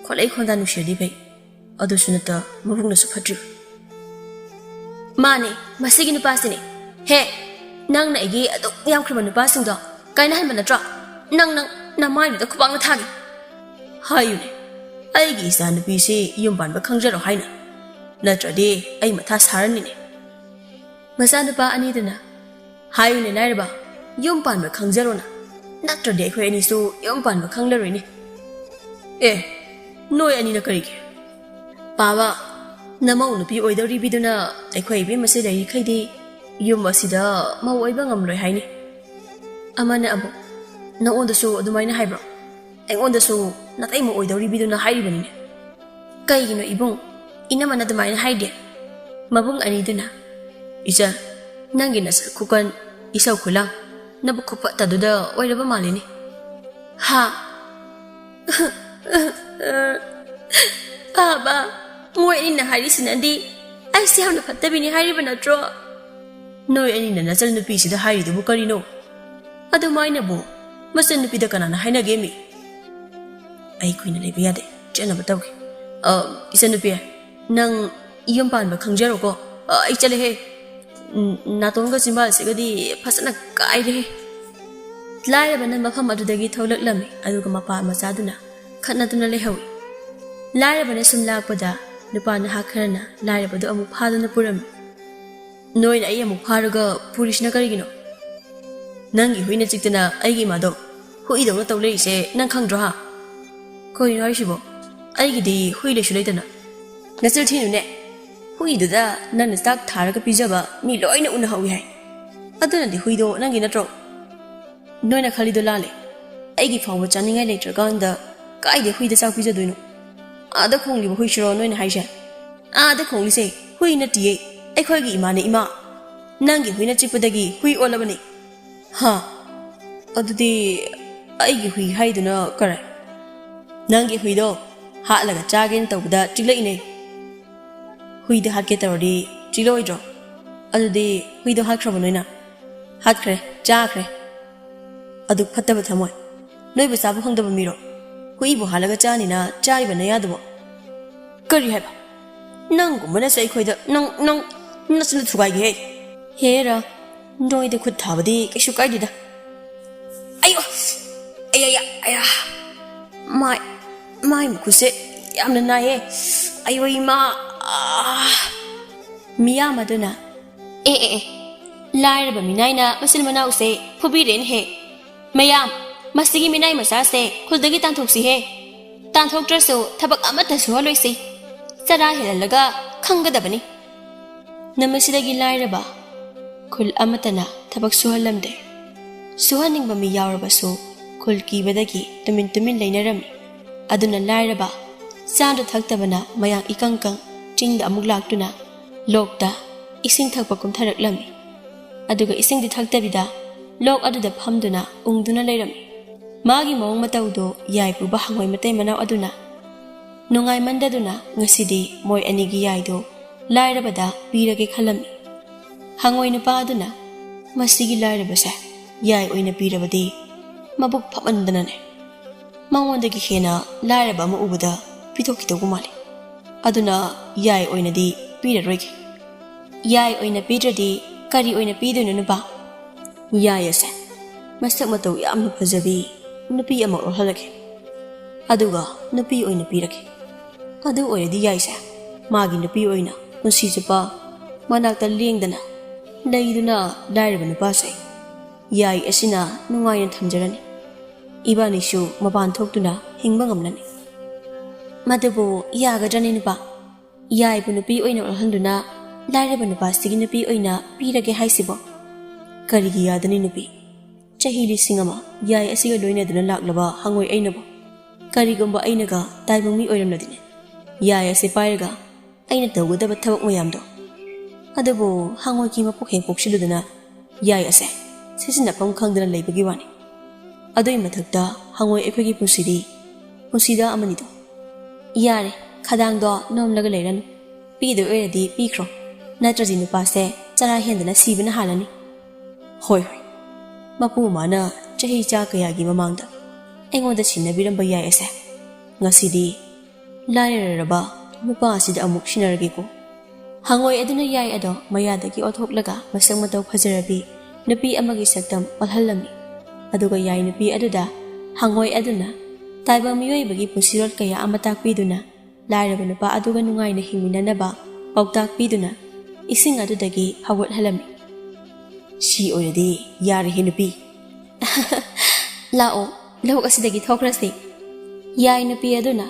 ꯈꯣꯠꯂꯩ ꯈꯣꯟꯗꯥ ꯅꯨꯡꯁꯤꯔꯗꯤ ꯐꯩ꯫ ꯑꯗꯨꯁꯨ ꯅꯠꯇ ꯃꯕꯨꯛꯅꯁꯨ ꯐꯠꯇ꯭ꯔꯤꯕ"꯫ ꯃꯥꯅꯦ, ꯃꯁꯤꯒꯤ ꯅꯨꯄꯥꯁꯤꯅꯦ꯫ ꯍꯦ, ꯅꯪꯅ ꯑꯩꯒꯤ ꯑꯗꯨꯛ ꯌꯥꯝꯈ꯭ꯔꯕ ꯅꯨꯄꯥꯁꯤꯡꯗꯣ ꯀꯥꯏꯅꯍꯟꯕ ꯅꯠꯇ꯭ꯔꯣ? ꯅꯪ, ꯅꯪ, ꯅꯃꯥꯏꯗꯨꯗ ꯈꯨꯕꯥꯛꯅ ꯊꯥꯒꯦ꯫ ꯍꯥꯏꯌꯨꯅꯦ, ꯑꯩꯒꯤ ꯏꯆꯥꯅꯨꯄꯤꯁꯤ ꯌꯨꯝ ꯄꯥꯟꯕ ꯈꯪꯖꯔꯣ ꯍꯥꯏꯅ, ꯅꯠꯇ꯭ꯔꯗꯤ ꯑꯩ ꯃꯊꯥ ꯁꯥꯔꯅꯤꯅꯦ꯫ ꯃꯆꯥꯅꯨꯄꯥ ꯑꯅꯤꯗꯨꯅ, ꯍꯥꯏꯌꯨꯅꯦ ꯂꯥꯏꯔꯕ, ꯌꯨꯝ ꯄꯥꯟꯕ ꯈꯪꯖꯔꯣꯅ, ꯅꯠꯇ꯭ꯔꯗꯤ ꯑꯩꯈꯣꯏ ꯑꯅꯤꯁꯨ ꯌꯨꯝ ꯄꯥꯟꯕ ꯈꯪꯂꯔꯣꯏꯅꯦ꯫ ꯑꯦ, ꯅꯣꯏ ꯑꯅꯤꯅ ꯀꯔꯤꯒꯤ? ꯄꯥꯕ, ꯅꯃꯧ ꯅꯨꯄꯤ ꯑꯣꯏꯗꯧꯔꯤꯕꯤꯗꯨꯅ ꯑꯩꯈꯣꯏ ꯏꯕꯦꯝꯃꯁꯦ ꯂꯩꯔꯤꯈꯩꯗꯤ ꯌꯨꯝ ꯑꯁꯤꯗ ꯃꯧ ꯑꯣꯏꯕ ꯉꯝꯂꯣꯏ ꯍꯥꯏꯅꯤ꯫ ꯑꯃꯅ ꯑꯃꯨꯛ, ꯅꯉꯣꯟꯗꯁꯨ ꯑꯗꯨꯃꯥꯏꯅ ꯍꯥꯏꯕ꯭ꯔꯣ? ꯑꯩꯉꯣꯟꯗꯁꯨ ꯅꯇꯩꯃ ꯑꯣꯏꯗꯧꯔꯤꯕꯤꯗꯨꯅ ꯍꯥꯏꯔꯤꯕꯅꯤꯅꯦ꯫ ꯀꯩꯒꯤꯅꯣ ꯏꯕꯨꯡ, ꯏꯅꯝꯃꯅ ꯑꯗꯨꯃꯥꯏꯅ ꯍꯥꯏꯗꯦ? ꯃꯕꯨꯡ ꯑꯅꯤꯗꯨꯅ, ꯏꯆꯟ, ꯅꯪꯒꯤ ꯅꯁꯛ ꯈꯨꯀꯟ, ꯏꯁꯧ ꯈꯨꯂꯥꯡ, ꯅꯕꯨꯛ ꯈꯨꯐꯠꯇꯗꯨꯗ ꯑꯣꯏꯔꯕ ꯃꯥꯜꯂꯤꯅꯦ꯫ ꯍꯥ? ꯄꯥꯕ, ꯃꯣꯏ ꯑꯅꯤꯅ ꯍꯥꯏꯔꯤꯁꯤꯅꯗꯤ ꯑꯩꯁꯦ ꯌꯥꯝꯅ ꯐꯠꯇꯕꯤꯅꯤ ꯍꯥꯏꯔꯤꯕ ꯅꯠꯇ꯭ꯔꯣ? ꯅꯣꯏ ꯑꯅꯤꯅ ꯅꯆꯟꯅꯨꯄꯤꯁꯤꯗ ꯍꯥꯏꯔꯤꯗꯨꯕꯨ ꯀꯔꯤꯅꯣ? ꯑꯗꯨꯃꯥꯏꯅꯕꯨ ꯃꯆꯟꯅꯨꯄꯤꯗ ꯀꯅꯥꯅ ꯍꯥꯏꯅꯒꯦ ꯃꯤ? ꯑꯩ ꯀꯨꯏꯅ ꯂꯩꯕ ꯌꯥꯗꯦ, ꯆꯠꯅꯕ ꯇꯧꯒꯦ꯫ ꯑ, ꯏꯆꯟꯅꯨꯄꯤ, ꯅꯪ ꯌꯨꯝ ꯄꯥꯟꯕ ꯈꯪꯖꯔꯣꯀꯣ꯫ ꯑ, ꯑꯩ ꯆꯠꯂꯦꯍꯦ꯫ ꯎꯝ, ꯅꯥꯇꯣꯟꯒ ꯆꯤꯝꯕꯥꯜꯁꯤꯒꯗꯤ ꯐꯖꯅ ꯀꯥꯏꯔꯦꯍꯦ꯫ ꯂꯥꯏꯔꯕꯅ ꯃꯐꯝ ꯑꯗꯨꯗꯒꯤ ꯊꯣꯛꯂꯛꯂꯝꯃꯤ, ꯑꯗꯨꯒ ꯃꯄꯥ ꯃꯆꯥꯗꯨꯅ ꯈꯠꯅꯗꯨꯅ ꯂꯩꯍꯧꯏ꯫ ꯂꯥꯏꯔꯕꯅ ꯁꯨꯝ ꯂꯥꯛꯄꯗ ꯅꯨꯄꯥ ꯅꯍꯥ ꯈꯔꯅ ꯂꯥꯏꯔꯕꯗꯨ ꯑꯃꯨꯛ ꯐꯥꯗꯨꯅ ꯄꯨꯔꯝꯃꯤ꯫ ꯅꯣꯏꯅ ꯑꯩ ꯑꯃꯨꯛ ꯐꯥꯔꯒ ꯄꯨꯔꯤꯁꯤꯅ ꯀꯔꯤꯒꯤꯅꯣ? ꯅꯪꯒꯤ ꯍꯨꯏꯅ ꯆꯤꯛꯇꯅ ꯑꯩꯒꯤ ꯏꯃꯥꯗꯣ ꯍꯨꯏꯗꯧꯅ ꯇꯧ ꯂꯩꯔꯤꯁꯦ ꯅꯪ ꯈꯪꯗ꯭ꯔꯣ ꯍꯥ? ꯀꯔꯤꯅꯣ ꯍꯥꯏꯁꯤꯕꯣ? ꯑꯩꯒꯤꯗꯤ ꯍꯨꯏ ꯂꯩꯁꯨ ꯂꯩꯇꯅ꯫ ꯅꯆꯤꯟ ꯊꯤꯅꯨꯅꯦ꯫ ꯍꯨꯏꯗꯨꯗ ꯅꯪꯅ ꯆꯥꯛ ꯊꯥꯔꯒ ꯄꯤꯖꯕ ꯃꯤ ꯂꯣꯏꯅ ꯎꯅꯍꯧꯏ ꯍꯥꯏ꯫ ꯑꯗꯨꯅꯗꯤ ꯍꯨꯏꯗꯣ ꯅꯪꯒꯤ ꯅꯠꯇ꯭ꯔꯣ? ꯅꯣꯏꯅ ꯈꯜꯂꯤꯗꯣ ꯂꯥꯜꯂꯦ꯫ ꯑꯩꯒꯤ ꯐꯥꯎꯕ ꯆꯥꯅꯤꯡꯉꯥꯏ ꯂꯩꯇ꯭ꯔꯀꯥꯟꯗ ꯀꯥꯏꯗꯩ ꯍꯨꯏꯗ ꯆꯥꯛ ꯄꯤꯖꯗꯣꯏꯅꯣ? ꯑꯥꯗ ꯈꯣꯡꯂꯤꯕ ꯍꯨꯏꯁꯤꯔꯣ ꯅꯣꯏꯅ ꯍꯥꯏꯁꯦ? ꯑꯥꯗ ꯈꯣꯡꯂꯤꯁꯦ ꯍꯨꯏ ꯅꯠꯇꯤꯌꯦ, ꯑꯩꯈꯣꯏꯒꯤ ꯏꯃꯥꯅꯦ, ꯏꯃꯥ꯫ ꯅꯪꯒꯤ ꯍꯨꯏꯅ ꯆꯤꯛꯄꯗꯒꯤ ꯍꯨꯏ ꯑꯣꯜꯂꯕꯅꯦ꯫ ꯍꯥ? ꯑꯗꯨꯗꯤ ꯑꯩꯒꯤ ꯍꯨꯏ ꯍꯥꯏꯗꯨꯅ ꯀꯔꯥꯏ? ꯅꯪꯒꯤ ꯍꯨꯏꯗꯣ ꯍꯥꯠꯂꯒ ꯆꯥꯒꯦꯅ ꯇꯧꯕꯗ ꯆꯤꯛꯂꯛꯏꯅꯦ꯫ ꯍꯨꯏꯗ ꯍꯥꯠꯀꯦ ꯇꯧꯔꯗꯤ ꯆꯤꯛꯂꯛꯑꯣꯏꯗ꯭ꯔꯣ? ꯑꯗꯨꯗꯤ ꯍꯨꯏꯗꯣ ꯍꯥꯠꯈ꯭ꯔꯕ ꯅꯣꯏꯅ? ꯍꯥꯠꯈ꯭ꯔꯦ, ꯆꯥꯈ꯭ꯔꯦ꯫ ꯑꯗꯨ ꯐꯠꯇꯕ ꯊꯃꯣꯏ꯫ ꯅꯣꯏꯕꯨ ꯆꯥꯕ ꯐꯪꯗꯕ ꯃꯤꯔꯣ? ꯍꯨꯏꯕꯨ ꯍꯥꯠꯂꯒ ꯆꯥꯅꯤꯅ ꯆꯥꯔꯤꯕ ꯅꯌꯥꯗꯨꯕꯣ? ꯀꯔꯤ ꯍꯥꯏꯕ? ꯅꯪꯒꯨꯝꯕꯅꯁꯨ ꯑꯩꯈꯣꯏꯗ, ꯅꯪ, ꯅꯪ, ꯅꯆꯤꯟꯗ ꯊꯨꯒꯥꯏꯒꯦꯍꯦ꯫ ꯍꯦꯔꯥ, ꯅꯣꯏꯗ ꯈꯨꯠ ꯊꯥꯕꯗꯤ ꯀꯩꯁꯨ ꯀꯥꯏꯗꯦꯗ꯫ ꯑꯌꯣ! ꯑꯌꯥ, ꯑꯌꯥ, ꯑꯌꯥ! ꯃꯥꯏ, ꯃꯥꯏ ꯃꯈꯨꯠꯁꯦ ꯌꯥꯝꯅ ꯅꯥꯏꯌꯦ꯫ ꯑꯌꯣ, ꯏꯃꯥ! ꯑꯥ! ꯃꯤꯌꯥꯝ ꯑꯗꯨꯅ, "ꯑꯦ, ꯑꯦ, ꯑꯦ, ꯂꯥꯏꯔꯕ ꯃꯤꯅꯥꯏꯅ ꯃꯆꯤꯟ ꯃꯅꯥꯎꯁꯦ ꯐꯨꯕꯤꯔꯦꯅꯦꯍꯦ꯫ ꯃꯌꯥꯝ, ꯃꯁꯤꯒꯤ ꯃꯤꯅꯥꯏ ꯃꯆꯥꯁꯦ ꯈꯨꯜꯗꯒꯤ ꯇꯥꯟꯊꯣꯛꯁꯤꯍꯦ꯫ ꯇꯥꯟꯊꯣꯛꯇ꯭ꯔꯁꯨ ꯊꯕꯛ ꯑꯃꯠꯇ ꯁꯨꯍꯜꯂꯣꯏꯁꯤ꯫ ꯆꯔꯥ ꯍꯦꯜꯍꯜꯂꯒ ꯈꯪꯒꯗꯕꯅꯤ꯫" ꯅꯨꯃꯤꯠꯁꯤꯗꯒꯤ ꯂꯥꯏꯔꯕ ꯈꯨꯜ ꯑꯃꯠꯇꯅ ꯊꯕꯛ ꯁꯨꯍꯜꯂꯝꯗꯦ꯫ ꯁꯨꯍꯟꯅꯤꯡꯕ ꯃꯤ ꯌꯥꯎꯔꯕꯁꯨ ꯈꯨꯜ ꯀꯤꯕꯗꯒꯤ ꯇꯨꯃꯤꯟ ꯇꯨꯃꯤꯟ ꯂꯩꯅꯔꯝꯃꯤ꯫ ꯑꯗꯨꯅ ꯂꯥꯏꯔꯕ ꯆꯥꯗ ꯊꯛꯇꯕꯅ ꯃꯌꯥꯡ ꯏꯀꯪ ꯀꯪ ꯆꯤꯡꯗ ꯑꯃꯨꯛ ꯂꯥꯛꯇꯨꯅ ꯂꯣꯛꯇ ꯏꯁꯤꯡ ꯊꯛꯄ ꯀꯨꯝꯊꯔꯛꯂꯝꯃꯤ꯫ ꯑꯗꯨꯒ ꯏꯁꯤꯡꯗꯤ ꯊꯛꯇꯕꯤꯗ ꯂꯣꯛ ꯑꯗꯨꯗ ꯐꯝꯗꯨꯅ ꯎꯪꯗꯨꯅ ꯂꯩꯔꯝꯃꯤ꯫ ꯃꯥꯒꯤ ꯃꯑꯣꯡ ꯃꯇꯧꯗꯨ ꯌꯥꯏ ꯄꯨꯕ ꯍꯪꯉꯣꯏ ꯃꯇꯩ ꯃꯅꯥꯎ ꯑꯗꯨꯅ ꯅꯨꯡꯉꯥꯏꯃꯟꯗꯗꯨꯅ ꯉꯁꯤꯗꯤ ꯃꯣꯏ ꯑꯅꯤꯒꯤ ꯌꯥꯏꯗꯨ ꯂꯥꯏꯔꯕꯗ ꯄꯤꯔꯒꯦ ꯈꯜꯂꯝꯃꯤ꯫ ꯍꯪꯉꯣꯏ ꯅꯨꯄꯥ ꯑꯗꯨꯅ, "ꯃꯁꯤꯒꯤ ꯂꯥꯏꯔꯕꯁꯦ ꯌꯥꯏ ꯑꯣꯏꯅ ꯄꯤꯔꯕꯗꯤ ꯃꯕꯨꯛ ꯐꯃꯟꯗꯅꯅꯦ꯫ ꯃꯉꯣꯟꯗꯒꯤ ꯍꯦꯟꯅ ꯂꯥꯏꯔꯕ ꯑꯃ ꯎꯕꯗ ꯄꯤꯊꯣꯛꯈꯤꯗꯧꯕ ꯃꯥꯜꯂꯤ꯫ ꯑꯗꯨꯅ ꯌꯥꯏ ꯑꯣꯏꯅꯗꯤ ꯄꯤꯔꯔꯣꯏꯒꯦ꯫" "ꯌꯥꯏ ꯑꯣꯏꯅ ꯄꯤꯗ꯭ꯔꯗꯤ ꯀꯔꯤ ꯑꯣꯏꯅ ꯄꯤꯗꯣꯏꯅꯣ ꯅꯨꯄꯥ?" "ꯌꯥꯏ ꯑꯁꯦ ꯃꯁꯛ ꯃꯇꯧ ꯌꯥꯝꯅ ꯐꯖꯕꯤ ꯅꯨꯄꯤ ꯑꯃ ꯑꯣꯜꯍꯜꯂꯒꯦ꯫ ꯑꯗꯨꯒ ꯅꯨꯄꯤ ꯑꯣꯏꯅ ꯄꯤꯔꯒꯦ꯫ ꯑꯗꯨ ꯑꯣꯏꯔꯗꯤ ꯌꯥꯏꯁꯦ ꯃꯥꯒꯤ ꯅꯨꯄꯤ ꯑꯣꯏꯅ ꯄꯨꯟꯁꯤ ꯆꯨꯞꯄ ꯃꯅꯥꯛꯇ ꯂꯦꯡꯗꯅ ꯂꯩꯗꯨꯅ ꯂꯥꯏꯔꯕ ꯅꯨꯄꯥꯁꯦ ꯌꯥꯏ ꯑꯁꯤꯅ ꯅꯨꯡꯉꯥꯏꯅ ꯊꯝꯖꯔꯅꯤ꯫ ꯏꯕꯥꯅꯤꯁꯨ ꯃꯄꯥꯟ ꯊꯣꯛꯇꯨꯅ ꯍꯤꯡꯕ ꯉꯝꯂꯅꯤ꯫" "ꯃꯗꯨꯕꯨ ꯌꯥꯒꯗ꯭ꯔꯅꯦ ꯅꯨꯄꯥ? ꯌꯥꯏꯕꯨ ꯅꯨꯄꯤ ꯑꯣꯏꯅ ꯑꯣꯜꯍꯟꯗꯨꯅ ꯂꯥꯏꯔꯕ ꯅꯨꯄꯥꯁꯤꯒꯤ ꯅꯨꯄꯤ ꯑꯣꯏꯅ ꯄꯤꯔꯒꯦ ꯍꯥꯏꯁꯤꯕꯣ? ꯀꯔꯤꯒꯤ ꯌꯥꯗꯅꯤ ꯅꯨꯄꯤ? ꯆꯍꯤ ꯂꯤꯁꯤꯡ ꯑꯃ ꯌꯥꯏ ꯑꯁꯤꯒ ꯂꯣꯏꯅꯗꯨꯅ ꯂꯥꯛꯂꯕ ꯍꯪꯉꯣꯏ ꯑꯩꯅꯕꯨ꯫ ꯀꯔꯤꯒꯨꯝꯕ ꯑꯩꯅꯒ ꯇꯥꯏꯕꯪ ꯃꯤ ꯑꯣꯏꯔꯝꯂꯗꯤꯅꯦ, ꯌꯥꯏ ꯑꯁꯤ ꯄꯥꯏꯔꯒ ꯑꯩꯅ ꯇꯧꯒꯗꯕ ꯊꯕꯛ ꯃꯌꯥꯝꯗꯣ꯫ ꯑꯗꯨꯕꯨ ꯍꯪꯉꯣꯏꯒꯤ ꯃꯄꯨꯛ ꯍꯦꯛ ꯄꯣꯛꯁꯤꯜꯂꯨꯗꯅ ꯌꯥꯏ ꯑꯁꯦ ꯁꯤꯖꯤꯟꯅꯐꯝ ꯈꯪꯗꯅ ꯂꯩꯕꯒꯤ ꯋꯥꯅꯤ꯫ ꯑꯗꯨꯒꯤ ꯃꯊꯛꯇ ꯍꯪꯉꯣꯏ ꯑꯩꯈꯣꯏꯒꯤ ꯄꯨꯟꯁꯤꯗꯤ ꯄꯨꯟꯁꯤꯗ ꯑꯃꯅꯤꯗꯣ꯫ ꯌꯥꯔꯦ, ꯈꯗꯥꯡꯗꯣ ꯅꯣꯝꯂꯒ ꯂꯩꯔꯅꯨ꯫ ꯄꯤꯗꯣꯏ ꯑꯣꯏꯔꯗꯤ ꯄꯤꯈ꯭ꯔꯣ, ꯅꯠꯇ꯭ꯔꯗꯤ ꯅꯨꯄꯥꯁꯦ ꯆꯔꯥ ꯍꯦꯟꯗꯅ ꯁꯤꯕꯅ ꯍꯥꯜꯂꯅꯤ꯫" "ꯍꯣꯏ, ꯍꯣꯏ, ꯃꯄꯨ ꯃꯃꯥꯅ ꯆꯍꯤ ꯆꯥ ꯀꯌꯥꯒꯤ ꯃꯃꯥꯡꯗ ꯑꯩꯉꯣꯟꯗ ꯁꯤꯟꯅꯕꯤꯔꯝꯕ ꯌꯥꯏ ꯑꯁꯦ ꯉꯁꯤꯗꯤ ꯂꯥꯏꯔꯔꯕ ꯅꯨꯄꯥ ꯑꯁꯤꯗ ꯑꯃꯨꯛ ꯁꯤꯟꯅꯔꯒꯦꯀꯣ꯫" ꯍꯪꯉꯣꯏ ꯑꯗꯨꯅ ꯌꯥꯏ ꯑꯗꯣ ꯃꯌꯥꯗꯒꯤ ꯑꯣꯠꯊꯣꯛꯂꯒ ꯃꯁꯛ ꯃꯇꯧ ꯐꯖꯔꯕꯤ ꯅꯨꯄꯤ ꯑꯃꯒꯤ ꯁꯛꯇꯝ ꯑꯣꯜꯍꯜꯂꯝꯃꯤ꯫ ꯑꯗꯨꯒ ꯌꯥꯏ ꯅꯨꯄꯤ ꯑꯗꯨꯗ ꯍꯪꯉꯣꯏ ꯑꯗꯨꯅ ꯇꯥꯏꯕꯪ ꯃꯤꯑꯣꯏꯕꯒꯤ ꯄꯨꯟꯁꯤꯔꯣꯜ ꯀꯌꯥ ꯑꯃ ꯇꯥꯛꯄꯤꯗꯨꯅ, ꯂꯥꯏꯔꯕ ꯅꯨꯄꯥ ꯑꯗꯨꯒ ꯅꯨꯡꯉꯥꯏꯅ ꯍꯤꯡꯃꯤꯟꯅꯅꯕ ꯄꯥꯎꯇꯥꯛ ꯄꯤꯗꯨꯅ ꯏꯁꯤꯡ ꯑꯗꯨꯗꯒꯤ ꯐꯥꯎꯒꯠꯍꯜꯂꯝꯃꯤ꯫ "ꯁꯤ ꯑꯣꯏꯔꯗꯤ ꯌꯥꯔꯦꯍꯦ ꯅꯨꯄꯤ꯫ ꯂꯥꯛꯑꯣ, ꯂꯧꯕꯨꯛ ꯑꯁꯤꯗꯒꯤ ꯊꯣꯛꯈ꯭ꯔꯁꯤ꯫" ꯌꯥꯏ ꯅꯨꯄꯤ ꯑꯗꯨꯅ,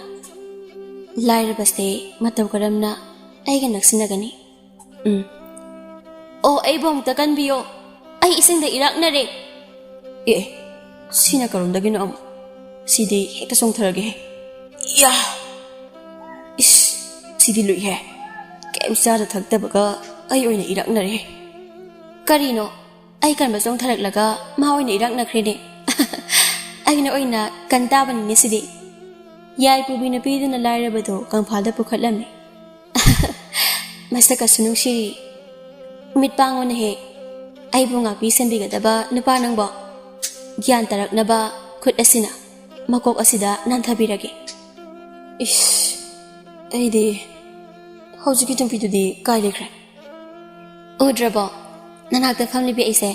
"ꯂꯥꯏꯔꯕꯁꯦ ꯃꯇꯧ ꯀꯔꯝꯅ ꯑꯩꯒ ꯅꯛꯁꯤꯟꯅꯒꯅꯤ? ꯎꯝ꯫ ꯑꯣ, ꯑꯩꯕꯨ ꯑꯃꯨꯛꯇ ꯀꯟꯕꯤꯌꯣ, ꯑꯩ ꯏꯁꯤꯡꯗ ꯏꯔꯥꯛꯅꯔꯦ꯫" "ꯑꯦ, ꯑꯦ, ꯁꯤꯅ ꯀꯔꯣꯝꯗꯒꯤꯅꯣ ꯑꯃꯨꯛ? ꯁꯤꯗꯤ ꯍꯦꯛꯇ ꯆꯣꯡꯊꯔꯒꯦ꯫ ꯌꯥ! ꯏꯁ, ꯁꯤꯗꯤ ꯂꯨꯏꯍꯦ꯫ ꯀꯩꯝ ꯆꯥꯗ ꯊꯛꯇꯕꯒ ꯑꯩ ꯑꯣꯏꯅ ꯏꯔꯥꯛꯅꯔꯦ꯫ ꯀꯔꯤꯅꯣ? ꯑꯩ ꯀꯟꯕ ꯆꯣꯡꯊꯔꯛꯂꯒ ꯃꯥ ꯑꯣꯏꯅ ꯏꯔꯥꯛꯅꯈ꯭ꯔꯦꯅꯦ꯫" "ꯑꯩꯅ ꯑꯣꯏꯅ ꯀꯟ ꯇꯥꯕꯅꯤꯅꯦ ꯁꯤꯗꯤ꯫" ꯌꯥꯏ ꯄꯨꯕꯤ ꯅꯨꯄꯤꯗꯨꯅ ꯂꯥꯏꯔꯕꯗꯨ ꯀꯪꯐꯥꯜꯗ ꯄꯨꯈꯠꯂꯝꯃꯤ꯫ "ꯃꯁꯛꯀꯁꯨ ꯅꯨꯡꯁꯤꯔꯤ꯫ ꯃꯤꯠ ꯄꯥꯡꯉꯣꯅꯦꯍꯦ, ꯑꯩꯕꯨ ꯉꯥꯛꯄꯤ ꯁꯦꯟꯕꯤꯒꯗꯕ ꯅꯨꯄꯥ ꯅꯪꯕꯣ꯫ ꯒ꯭ꯌꯥꯟ ꯇꯥꯔꯛꯅꯕ ꯈꯨꯠ ꯑꯁꯤꯅ ꯃꯀꯣꯛ ꯑꯁꯤꯗ ꯅꯥꯟꯊꯕꯤꯔꯒꯦ꯫" "ꯏꯁ, ꯑꯩꯗꯤ, ꯍꯧꯖꯤꯛꯀꯤ ꯅꯨꯄꯤꯗꯨꯗꯤ ꯀꯥꯏ ꯂꯩꯈ꯭ꯔꯦ?" "ꯎꯗ꯭ꯔꯕꯣ? ꯅꯅꯥꯛꯇ ꯐꯝꯂꯤꯕꯤ ꯑꯩꯁꯦ꯫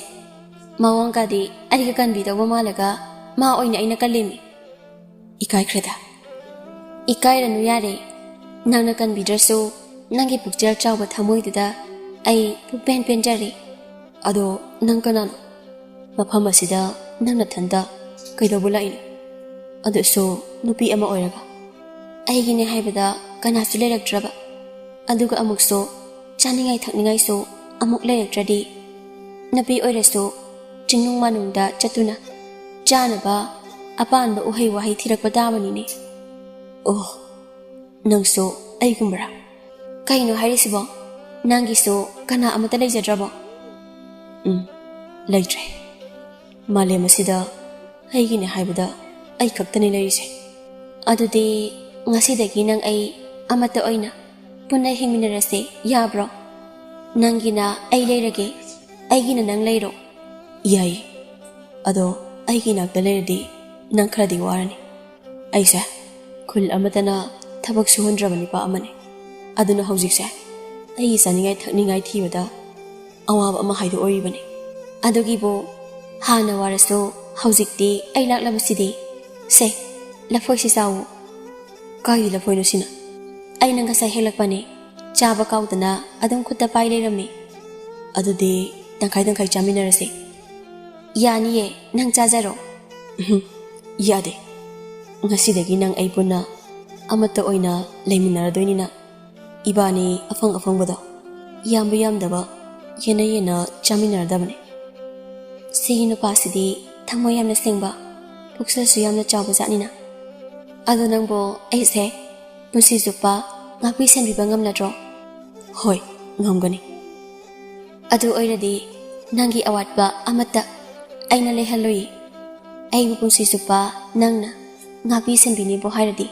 ꯃꯑꯣꯡꯒꯗꯤ ꯑꯩꯒ ꯀꯟꯕꯤꯗꯧꯕ ꯃꯥꯜꯂꯒ ꯃꯥ ꯑꯣꯏꯅ ꯑꯩꯅ ꯀꯜꯂꯤꯃꯤ꯫ ꯏꯀꯥꯏꯈ꯭ꯔꯦꯗ꯫" "ꯏꯀꯥꯏꯔꯅꯨ ꯌꯥꯔꯦ꯫ ꯅꯪꯅ ꯀꯟꯕꯤꯗ꯭ꯔꯁꯨ ꯅꯪꯒꯤ ꯄꯨꯛꯆꯦꯜ ꯆꯥꯎꯕ ꯊꯃꯣꯏꯗꯨꯗ ꯑꯩ ꯄꯨꯛꯄꯦꯟ ꯄꯦꯟꯖꯔꯦ꯫" "ꯑꯗꯣ ꯅꯪ ꯀꯅꯥꯅꯣ? ꯃꯐꯝ ꯑꯁꯤꯗ ꯅꯪ ꯅꯊꯟꯇ ꯀꯩꯗꯧꯕ ꯂꯥꯛꯏꯅꯣ? ꯑꯗꯨꯁꯨ ꯅꯨꯄꯤ ꯑꯃ ꯑꯣꯏꯔꯒ?" "ꯑꯩꯒꯤꯅꯦ ꯍꯥꯏꯕꯗ ꯀꯅꯥꯁꯨ ꯂꯩꯔꯛꯇ꯭ꯔꯕ꯫ ꯑꯗꯨꯒ ꯑꯃꯨꯛꯁꯨ ꯆꯥꯅꯤꯡꯉꯥꯏ ꯊꯛꯅꯤꯡꯉꯥꯏꯁꯨ ꯑꯃꯨꯛ ꯂꯩꯔꯛꯇ꯭ꯔꯗꯤ, ꯅꯨꯄꯤ ꯑꯣꯏꯔꯁꯨ ꯆꯤꯡꯅꯨꯡ ꯃꯥꯅꯨꯡꯗ ꯆꯠꯇꯨꯅ ꯆꯥꯅꯕ ꯑꯄꯥꯟꯕ ꯎꯍꯩ ꯋꯥꯍꯩ ꯊꯤꯔꯛꯄ ꯇꯥꯕꯅꯤꯅꯦ꯫" "ꯑꯣ, ꯅꯪꯁꯨ ꯑꯩꯒꯨꯝꯕꯔꯥ?" "ꯀꯩꯅꯣ ꯍꯥꯏꯔꯤꯁꯤꯕꯣ? ꯅꯪꯒꯤꯁꯨ ꯀꯅꯥ ꯑꯃꯠꯇ ꯂꯩꯖꯗ꯭ꯔꯕꯣ?" "ꯎꯝ, ꯂꯩꯇ꯭ꯔꯦ꯫ ꯃꯥꯂꯦꯝ ꯑꯁꯤꯗ ꯑꯩꯒꯤꯅꯦ ꯍꯥꯏꯕꯗ ꯑꯩ ꯈꯛꯇꯅꯤ ꯂꯩꯔꯤꯁꯦ꯫ ꯑꯗꯨꯗꯤ ꯉꯁꯤꯗꯒꯤ ꯅꯪ ꯑꯩ ꯑꯃꯠꯇ ꯑꯣꯏꯅ ꯄꯨꯟꯅ ꯍꯤꯡꯃꯤꯟꯅꯔꯁꯦ, ꯌꯥꯕ꯭ꯔꯣ? ꯅꯪꯒꯤꯅ ꯑꯩ ꯂꯩꯔꯒꯦ, ꯑꯩꯒꯤꯅ ꯅꯪ ꯂꯩꯔꯣ꯫" "ꯌꯥꯏꯌꯦ꯫ ꯑꯗꯣ ꯑꯩꯒꯤ ꯏꯅꯥꯛꯇ ꯂꯩꯔꯗꯤ ꯅꯪ ꯈꯔꯗꯤ ꯋꯥꯔꯅꯤ꯫ ꯑꯩꯁꯦ ꯈꯨꯜ ꯑꯃꯠꯇꯅ ꯊꯕꯛ ꯁꯨꯍꯟꯗ꯭ꯔꯕ ꯅꯨꯄꯥ ꯑꯃꯅꯤ꯫ ꯑꯗꯨꯅ ꯍꯧꯖꯤꯛꯁꯦ ꯑꯩꯒꯤ ꯆꯥꯅꯤꯡꯉꯥꯏ ꯊꯛꯅꯤꯡꯉꯥꯏ ꯊꯤꯕꯗ ꯑꯋꯥꯕ ꯑꯃ ꯍꯥꯏꯗꯣꯛꯑꯣꯔꯤꯕꯅꯤ꯫ ꯑꯗꯨꯒꯤꯕꯨ ꯍꯥꯟꯅ ꯋꯥꯔꯁꯨ ꯍꯧꯖꯤꯛꯇꯤ ꯑꯩ ꯂꯥꯛꯂꯕꯁꯤꯗꯤ꯫ ꯁꯦ, ꯂꯐꯣꯏꯁꯤ ꯆꯥꯎꯋꯣ꯫ ꯀꯥꯏꯒꯤ ꯂꯐꯣꯏꯅꯣ ꯁꯤꯅ? ꯑꯩꯅ ꯉꯁꯥꯏ ꯍꯦꯛꯂꯛꯄꯅꯦ꯫ ꯆꯥꯕ ꯀꯥꯎꯗꯅ ꯑꯗꯨꯝ ꯈꯨꯠꯇ ꯄꯥꯏ ꯂꯩꯔꯝꯃꯤ꯫ ꯑꯗꯨꯗꯤ ꯇꯪꯈꯥꯏ ꯇꯪꯈꯥꯏ ꯆꯥꯃꯤꯟꯅꯔꯁꯦ꯫ ꯌꯥꯅꯤꯌꯦ, ꯅꯪ ꯆꯥꯖꯔꯣ꯫ ꯎꯝꯍꯨꯝ, ꯌꯥꯗꯦ꯫ ꯉꯁꯤꯗꯒꯤ ꯅꯪ ꯑꯩ ꯄꯨꯟꯅ ꯑꯃꯠꯇ ꯑꯣꯏꯅ ꯂꯩꯃꯤꯟꯅꯔꯗꯣꯏꯅꯤꯅ ꯏꯕꯥꯅꯤ ꯑꯐꯪ ꯑꯐꯪꯕꯗꯣ ꯌꯥꯝꯕ ꯌꯥꯝꯗꯕ ꯌꯦꯟꯅ ꯌꯦꯟꯅ ꯆꯥꯃꯤꯟꯅꯔꯗꯕꯅꯦ꯫ ꯁꯤꯒꯤ ꯅꯨꯄꯥꯁꯤꯗꯤ ꯊꯃꯣꯏ ꯌꯥꯝꯅ ꯁꯦꯡꯕ, ꯄꯨꯛꯆꯦꯜꯁꯨ ꯌꯥꯝꯅ ꯆꯥꯎꯕ ꯖꯥꯠꯅꯤꯅ꯫ ꯑꯗꯣ ꯅꯪꯕꯨ ꯑꯩꯁꯦ ꯄꯨꯟꯁꯤ ꯆꯨꯞꯄ ꯉꯥꯛꯄꯤ ꯁꯦꯟꯕꯤꯕ ꯉꯝꯂꯗ꯭ꯔꯣ? ꯍꯣꯏ, ꯉꯝꯒꯅꯤ꯫ ꯑꯗꯨ ꯑꯣꯏꯔꯗꯤ ꯅꯪꯒꯤ ꯑꯋꯥꯠꯄ ꯑꯃꯠꯇ ꯑꯩꯅ ꯂꯩꯍꯜꯂꯣꯏꯌꯦ꯫ ꯑꯩꯕꯨ ꯄꯨꯟꯁꯤ ꯆꯨꯞꯄ ꯅꯪꯅ ꯉꯥꯛꯄꯤ ꯁꯦꯟꯕꯤꯅꯤꯕꯨ ꯍꯥꯏꯔꯗꯤ꯫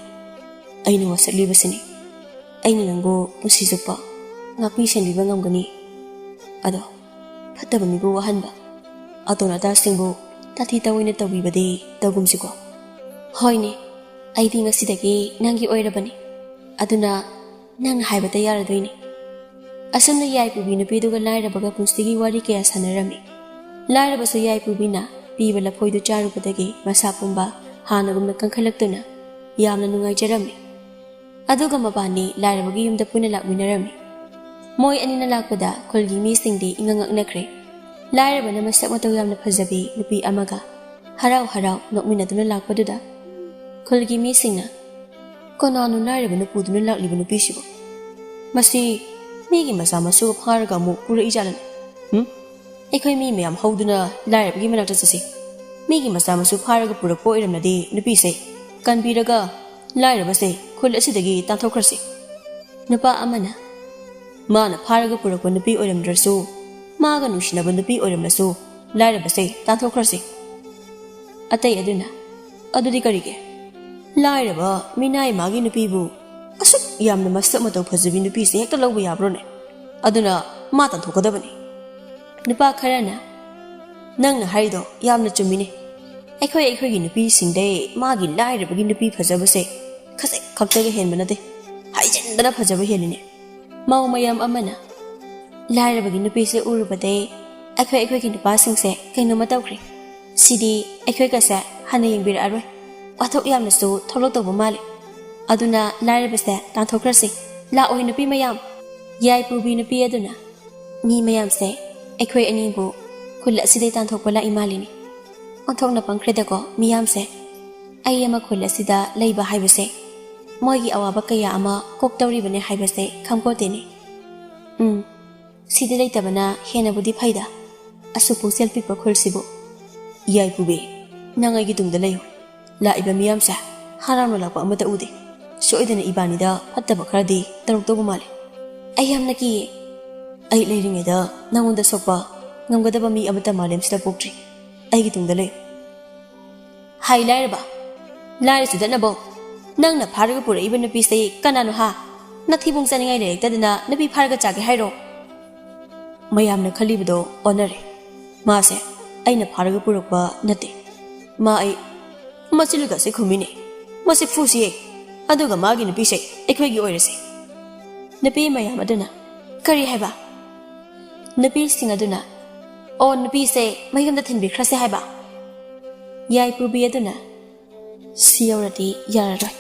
ꯑꯩꯅ ꯋꯥꯁꯛꯂꯤꯕꯁꯤꯅꯤ꯫ ꯑꯩꯅ ꯅꯪꯕꯨ ꯄꯨꯟꯁꯤ ꯆꯨꯞꯄ ꯉꯥꯛꯄꯤ ꯁꯦꯟꯕꯤꯕ ꯉꯝꯒꯅꯤ꯫ ꯑꯗꯣ ꯐꯠꯇꯕ ꯃꯤꯕꯨ ꯋꯥꯍꯟꯕ, ꯑꯇꯣꯟ ꯑꯇꯥꯁꯤꯡꯕꯨ ꯇꯥꯊꯤ ꯇꯥꯑꯣꯏꯅ ꯇꯧꯕꯤꯕꯗꯤ ꯇꯧꯒꯨꯝꯁꯤꯀꯣ꯫ ꯍꯣꯏꯅꯦ, ꯑꯩꯗꯤ ꯉꯁꯤꯗꯒꯤ ꯅꯪꯒꯤ ꯑꯣꯏꯔꯕꯅꯤ꯫ ꯑꯗꯨꯅ ꯅꯪꯅ ꯍꯥꯏꯕꯇ ꯌꯥꯔꯗꯣꯏꯅꯤ꯫ ꯑꯁꯨꯝꯅ ꯌꯥꯏꯄꯨꯕꯤ ꯅꯨꯄꯤꯗꯨꯒ ꯂꯥꯏꯔꯕꯒ ꯄꯨꯟꯁꯤꯒꯤ ꯋꯥꯔꯤ ꯀꯌꯥ ꯁꯥꯟꯅꯔꯝꯃꯤ꯫ ꯂꯥꯏꯔꯕꯁꯨ ꯌꯥꯏꯄꯨꯕꯤꯅ ꯄꯤꯕ ꯂꯐꯣꯏꯗꯨ ꯆꯥꯔꯨꯕꯗꯒꯤ ꯃꯁꯥ ꯄꯨꯝꯕ ꯍꯥꯟꯅꯒꯨꯝꯅ ꯀꯟꯈꯠꯂꯛꯇꯨꯅ ꯌꯥꯝꯅ ꯅꯨꯡꯉꯥꯏꯖꯔꯝꯃꯤ꯫ ꯑꯗꯨꯒ ꯃꯕꯥꯅꯤ ꯂꯥꯏꯔꯕꯒꯤ ꯌꯨꯝꯗ ꯄꯨꯟꯅ ꯂꯥꯛꯃꯤꯟꯅꯔꯝꯃꯤ꯫ ꯃꯣꯏ ꯑꯅꯤꯅ ꯂꯥꯛꯄꯗ ꯈꯨꯜꯒꯤ ꯃꯤꯁꯤꯡꯗꯤ ꯏꯉꯛ ꯉꯛꯅꯈ꯭ꯔꯦ꯫ ꯂꯥꯏꯔꯕꯅ ꯃꯁꯛ ꯃꯇꯧ ꯌꯥꯝꯅ ꯐꯖꯕꯤ ꯅꯨꯄꯤ ꯑꯃꯒ ꯍꯔꯥꯎ ꯍꯔꯥꯎ ꯅꯣꯛꯃꯤꯟꯅꯗꯨꯅ ꯂꯥꯛꯄꯗꯨꯗ ꯈꯨꯜꯒꯤ ꯃꯤꯁꯤꯡꯅ, "ꯀꯅꯥꯅꯣ ꯂꯥꯏꯔꯕꯅ ꯄꯨꯗꯨꯅ ꯂꯥꯛꯂꯤꯕ ꯅꯨꯄꯤꯁꯤꯕꯨ? ꯃꯁꯤ ꯃꯤꯒꯤ ꯃꯆꯥ ꯃꯁꯨꯒ ꯐꯥꯔꯒ ꯑꯃꯨꯛ ꯄꯨꯔꯛꯏꯖꯥꯠꯂꯅꯦ? ꯍꯨꯝ? ꯑꯩꯈꯣꯏ ꯃꯤ ꯃꯌꯥꯝ ꯍꯧꯗꯨꯅ ꯂꯥꯏꯔꯕꯒꯤ ꯃꯅꯥꯛꯇ ꯆꯠꯁꯤ꯫ ꯃꯤꯒꯤ ꯃꯆꯥ ꯃꯁꯨ ꯐꯥꯔꯒ ꯄꯨꯔꯛꯄ ꯑꯣꯏꯔꯝꯂꯗꯤ ꯅꯨꯄꯤꯁꯦ ꯀꯟꯕꯤꯔꯒ ꯂꯥꯏꯔꯕꯁꯦ ꯈꯨꯜ ꯑꯁꯤꯗꯒꯤ ꯇꯥꯟꯊꯣꯛꯈ꯭ꯔꯁꯤ꯫" ꯅꯨꯄꯥ ꯑꯃꯅ, "ꯃꯥꯅ ꯐꯥꯔꯒ ꯄꯨꯔꯛꯄ ꯅꯨꯄꯤ ꯑꯣꯏꯔꯝꯗ꯭ꯔꯁꯨ, ꯃꯥꯒ ꯅꯨꯡꯁꯤꯅꯕ ꯅꯨꯄꯤ ꯑꯣꯏꯔꯝꯂꯁꯨ, ꯂꯥꯏꯔꯕꯁꯦ ꯇꯥꯟꯊꯣꯛꯈ꯭ꯔꯁꯤ꯫" ꯑꯇꯩ ꯑꯗꯨꯅ, "ꯑꯗꯨꯗꯤ ꯀꯔꯤꯒꯤ? ꯂꯥꯏꯔꯕ ꯃꯤꯅꯥꯏ ꯃꯥꯒꯤ ꯅꯨꯄꯤꯕꯨ ꯑꯁꯨꯛ ꯌꯥꯝꯅ ꯃꯁꯛ ꯃꯇꯧ ꯐꯖꯕꯤ ꯅꯨꯄꯤꯁꯦ ꯍꯦꯛꯇ ꯂꯧꯕ ꯌꯥꯕ꯭ꯔꯣꯅꯦ? ꯑꯗꯨꯅ ꯃꯥ ꯇꯥꯟꯊꯣꯛꯀꯗꯕꯅꯤ꯫" ꯅꯨꯄꯥ ꯈꯔꯅ, "ꯅꯪꯅ ꯍꯥꯏꯔꯤꯗꯣ ꯌꯥꯝꯅ ꯆꯨꯝꯃꯤꯅꯦ꯫ ꯑꯩꯈꯣꯏ ꯑꯩꯈꯣꯏꯒꯤ ꯅꯨꯄꯤꯁꯤꯡꯗꯩ ꯃꯥꯒꯤ ꯂꯥꯏꯔꯕꯒꯤ ꯅꯨꯄꯤ ꯐꯖꯕꯁꯦ ꯈꯖꯤꯛ ꯈꯛꯇꯒ ꯍꯦꯟꯕ ꯅꯠꯇꯦ, ꯍꯥꯏꯖꯤꯟꯗꯅ ꯐꯖꯕ ꯍꯦꯜꯂꯤꯅꯦ꯫ ꯃꯧ ꯃꯌꯥꯝ ꯑꯃꯅ, "ꯂꯥꯏꯔꯕꯒꯤ ꯅꯨꯄꯤꯁꯦ ꯎꯔꯨꯕꯗꯩ ꯑꯩꯈꯣꯏ ꯑꯩꯈꯣꯏꯒꯤ ꯅꯨꯄꯥꯁꯤꯡꯁꯦ ꯀꯩꯅꯣꯝꯃ ꯇꯧꯈ꯭ꯔꯦ꯫ ꯁꯤꯗꯤ ꯑꯩꯈꯣꯏꯒꯁꯦ ꯍꯟꯅ ꯌꯦꯡꯕꯤꯔꯛꯑꯔꯣꯏ꯫ ꯋꯥꯊꯣꯛ ꯌꯥꯝꯅꯁꯨ ꯊꯣꯛꯂꯛꯇꯧꯕ ꯃꯥꯜꯂꯤ꯫ ꯑꯗꯨꯅ ꯂꯥꯏꯔꯕꯁꯦ ꯇꯥꯟꯊꯣꯛꯈ꯭ꯔꯁꯤ꯫ ꯂꯥꯛꯑꯣꯏ ꯅꯨꯄꯤ ꯃꯌꯥꯝ!" ꯌꯥꯏꯄꯨꯕꯤ ꯅꯨꯄꯤ ꯑꯗꯨꯅ, "ꯃꯤ ꯃꯌꯥꯝꯁꯦ ꯑꯩꯈꯣꯏ ꯑꯅꯤꯕꯨ ꯈꯨꯜ ꯑꯁꯤꯗꯩ ꯇꯥꯟꯊꯣꯛꯄ ꯂꯥꯛꯏ ꯃꯥꯜꯂꯤꯅꯦ꯫ ꯑꯣꯟꯊꯣꯛꯅ ꯄꯪꯈ꯭ꯔꯦꯗꯀꯣ ꯃꯤꯌꯥꯝꯁꯦ꯫ ꯑꯩ ꯑꯃ ꯈꯨꯜ ꯑꯁꯤꯗ ꯂꯩꯕ ꯍꯥꯏꯕꯁꯦ ꯃꯣꯏꯒꯤ ꯑꯋꯥꯕ ꯀꯌꯥ ꯑꯃ ꯀꯣꯛꯇꯧꯔꯤꯕꯅꯦ ꯍꯥꯏꯕꯁꯦ ꯈꯪꯄꯣꯠꯇꯦꯅꯦ꯫ ꯎꯝ, ꯁꯤꯗ ꯂꯩꯇꯕꯅ ꯍꯦꯟꯅꯕꯨꯗꯤ ꯐꯩꯗ, ꯑꯁꯨꯛ ꯄꯨꯛꯆꯦꯜ ꯄꯤꯛꯄ ꯈꯨꯜꯁꯤꯕꯨ꯫ ꯌꯥꯏꯄꯨꯕꯤ, ꯅꯪ ꯑꯩꯒꯤ ꯇꯨꯡꯗ ꯂꯩꯌꯨ꯫ ꯂꯥꯛꯏꯕ ꯃꯤꯌꯥꯝꯁꯦ ꯍꯔꯥꯎꯅ ꯂꯥꯛꯄ ꯑꯃꯠꯇ ꯎꯗꯦ꯫ ꯁꯣꯏꯗꯅ ꯏꯕꯥꯅꯤꯗ ꯐꯠꯇꯕ ꯈꯔꯗꯤ ꯇꯧꯔꯛꯇꯧꯕ ꯃꯥꯜꯂꯤ꯫ ꯑꯩ ꯌꯥꯝꯅ ꯀꯤꯌꯦ꯫ ꯑꯩ ꯂꯩꯔꯤꯉꯩꯗ ꯅꯪꯉꯣꯟꯗ ꯁꯣꯛꯄ ꯉꯝꯒꯗꯕ ꯃꯤ ꯑꯃꯠꯇ ꯃꯥꯂꯦꯝꯁꯤꯗ ꯄꯣꯛꯇ꯭ꯔꯤ꯫ ꯑꯩꯒꯤ ꯇꯨꯡꯗ ꯂꯩꯌꯨ꯫" "ꯍꯥꯏ ꯂꯥꯏꯔꯕ, ꯂꯥꯏꯔ ꯆꯨꯗꯠꯅꯕꯧ, ꯅꯪꯅ ꯐꯥꯔꯒ ꯄꯨꯔꯛꯏꯕ ꯅꯨꯄꯤꯁꯦ ꯀꯅꯥꯅꯣ ꯍꯥ? ꯅꯊꯤꯕꯣꯡ ꯆꯥꯅꯤꯡꯉꯥꯏ ꯂꯩꯔꯛꯇꯗꯅ ꯅꯨꯄꯤ ꯐꯥꯔꯒ ꯆꯥꯒꯦ ꯍꯥꯏꯔꯣ?" ꯃꯌꯥꯝꯅ ꯈꯜꯂꯤꯕꯗꯣ ꯑꯣꯟꯅꯔꯦ꯫ ꯃꯥꯁꯦ ꯑꯩꯅ ꯐꯥꯔꯒ ꯄꯨꯔꯛꯄ ꯅꯠꯇꯦ꯫ ꯃꯥ ꯑꯩ ꯃꯆꯤꯜꯒꯁꯦ ꯈꯨꯝꯃꯤꯅꯦ꯫ ꯃꯁꯤ ꯐꯨꯁꯤꯌꯦ꯫ ꯑꯗꯨꯒ ꯃꯥꯒꯤ ꯅꯨꯄꯤꯁꯦ ꯑꯩꯈꯣꯏꯒꯤ ꯑꯣꯏꯔꯁꯦ꯫ ꯅꯨꯄꯤ ꯃꯌꯥꯝ ꯑꯗꯨꯅ, "ꯀꯔꯤ ꯍꯥꯏꯕ?" ꯅꯨꯄꯤꯁꯤꯡ ꯑꯗꯨꯅ, "ꯑꯣ, ꯅꯨꯄꯤꯁꯦ ꯃꯌꯨꯝꯗ ꯊꯤꯟꯕꯤꯈ꯭ꯔꯁꯦ ꯍꯥꯏꯕ?" ꯌꯥꯏꯄꯨꯕꯤ ꯑꯗꯨꯅ, "ꯁꯤ ꯌꯧꯔꯗꯤ ꯌꯥꯔꯔꯣꯏ꯫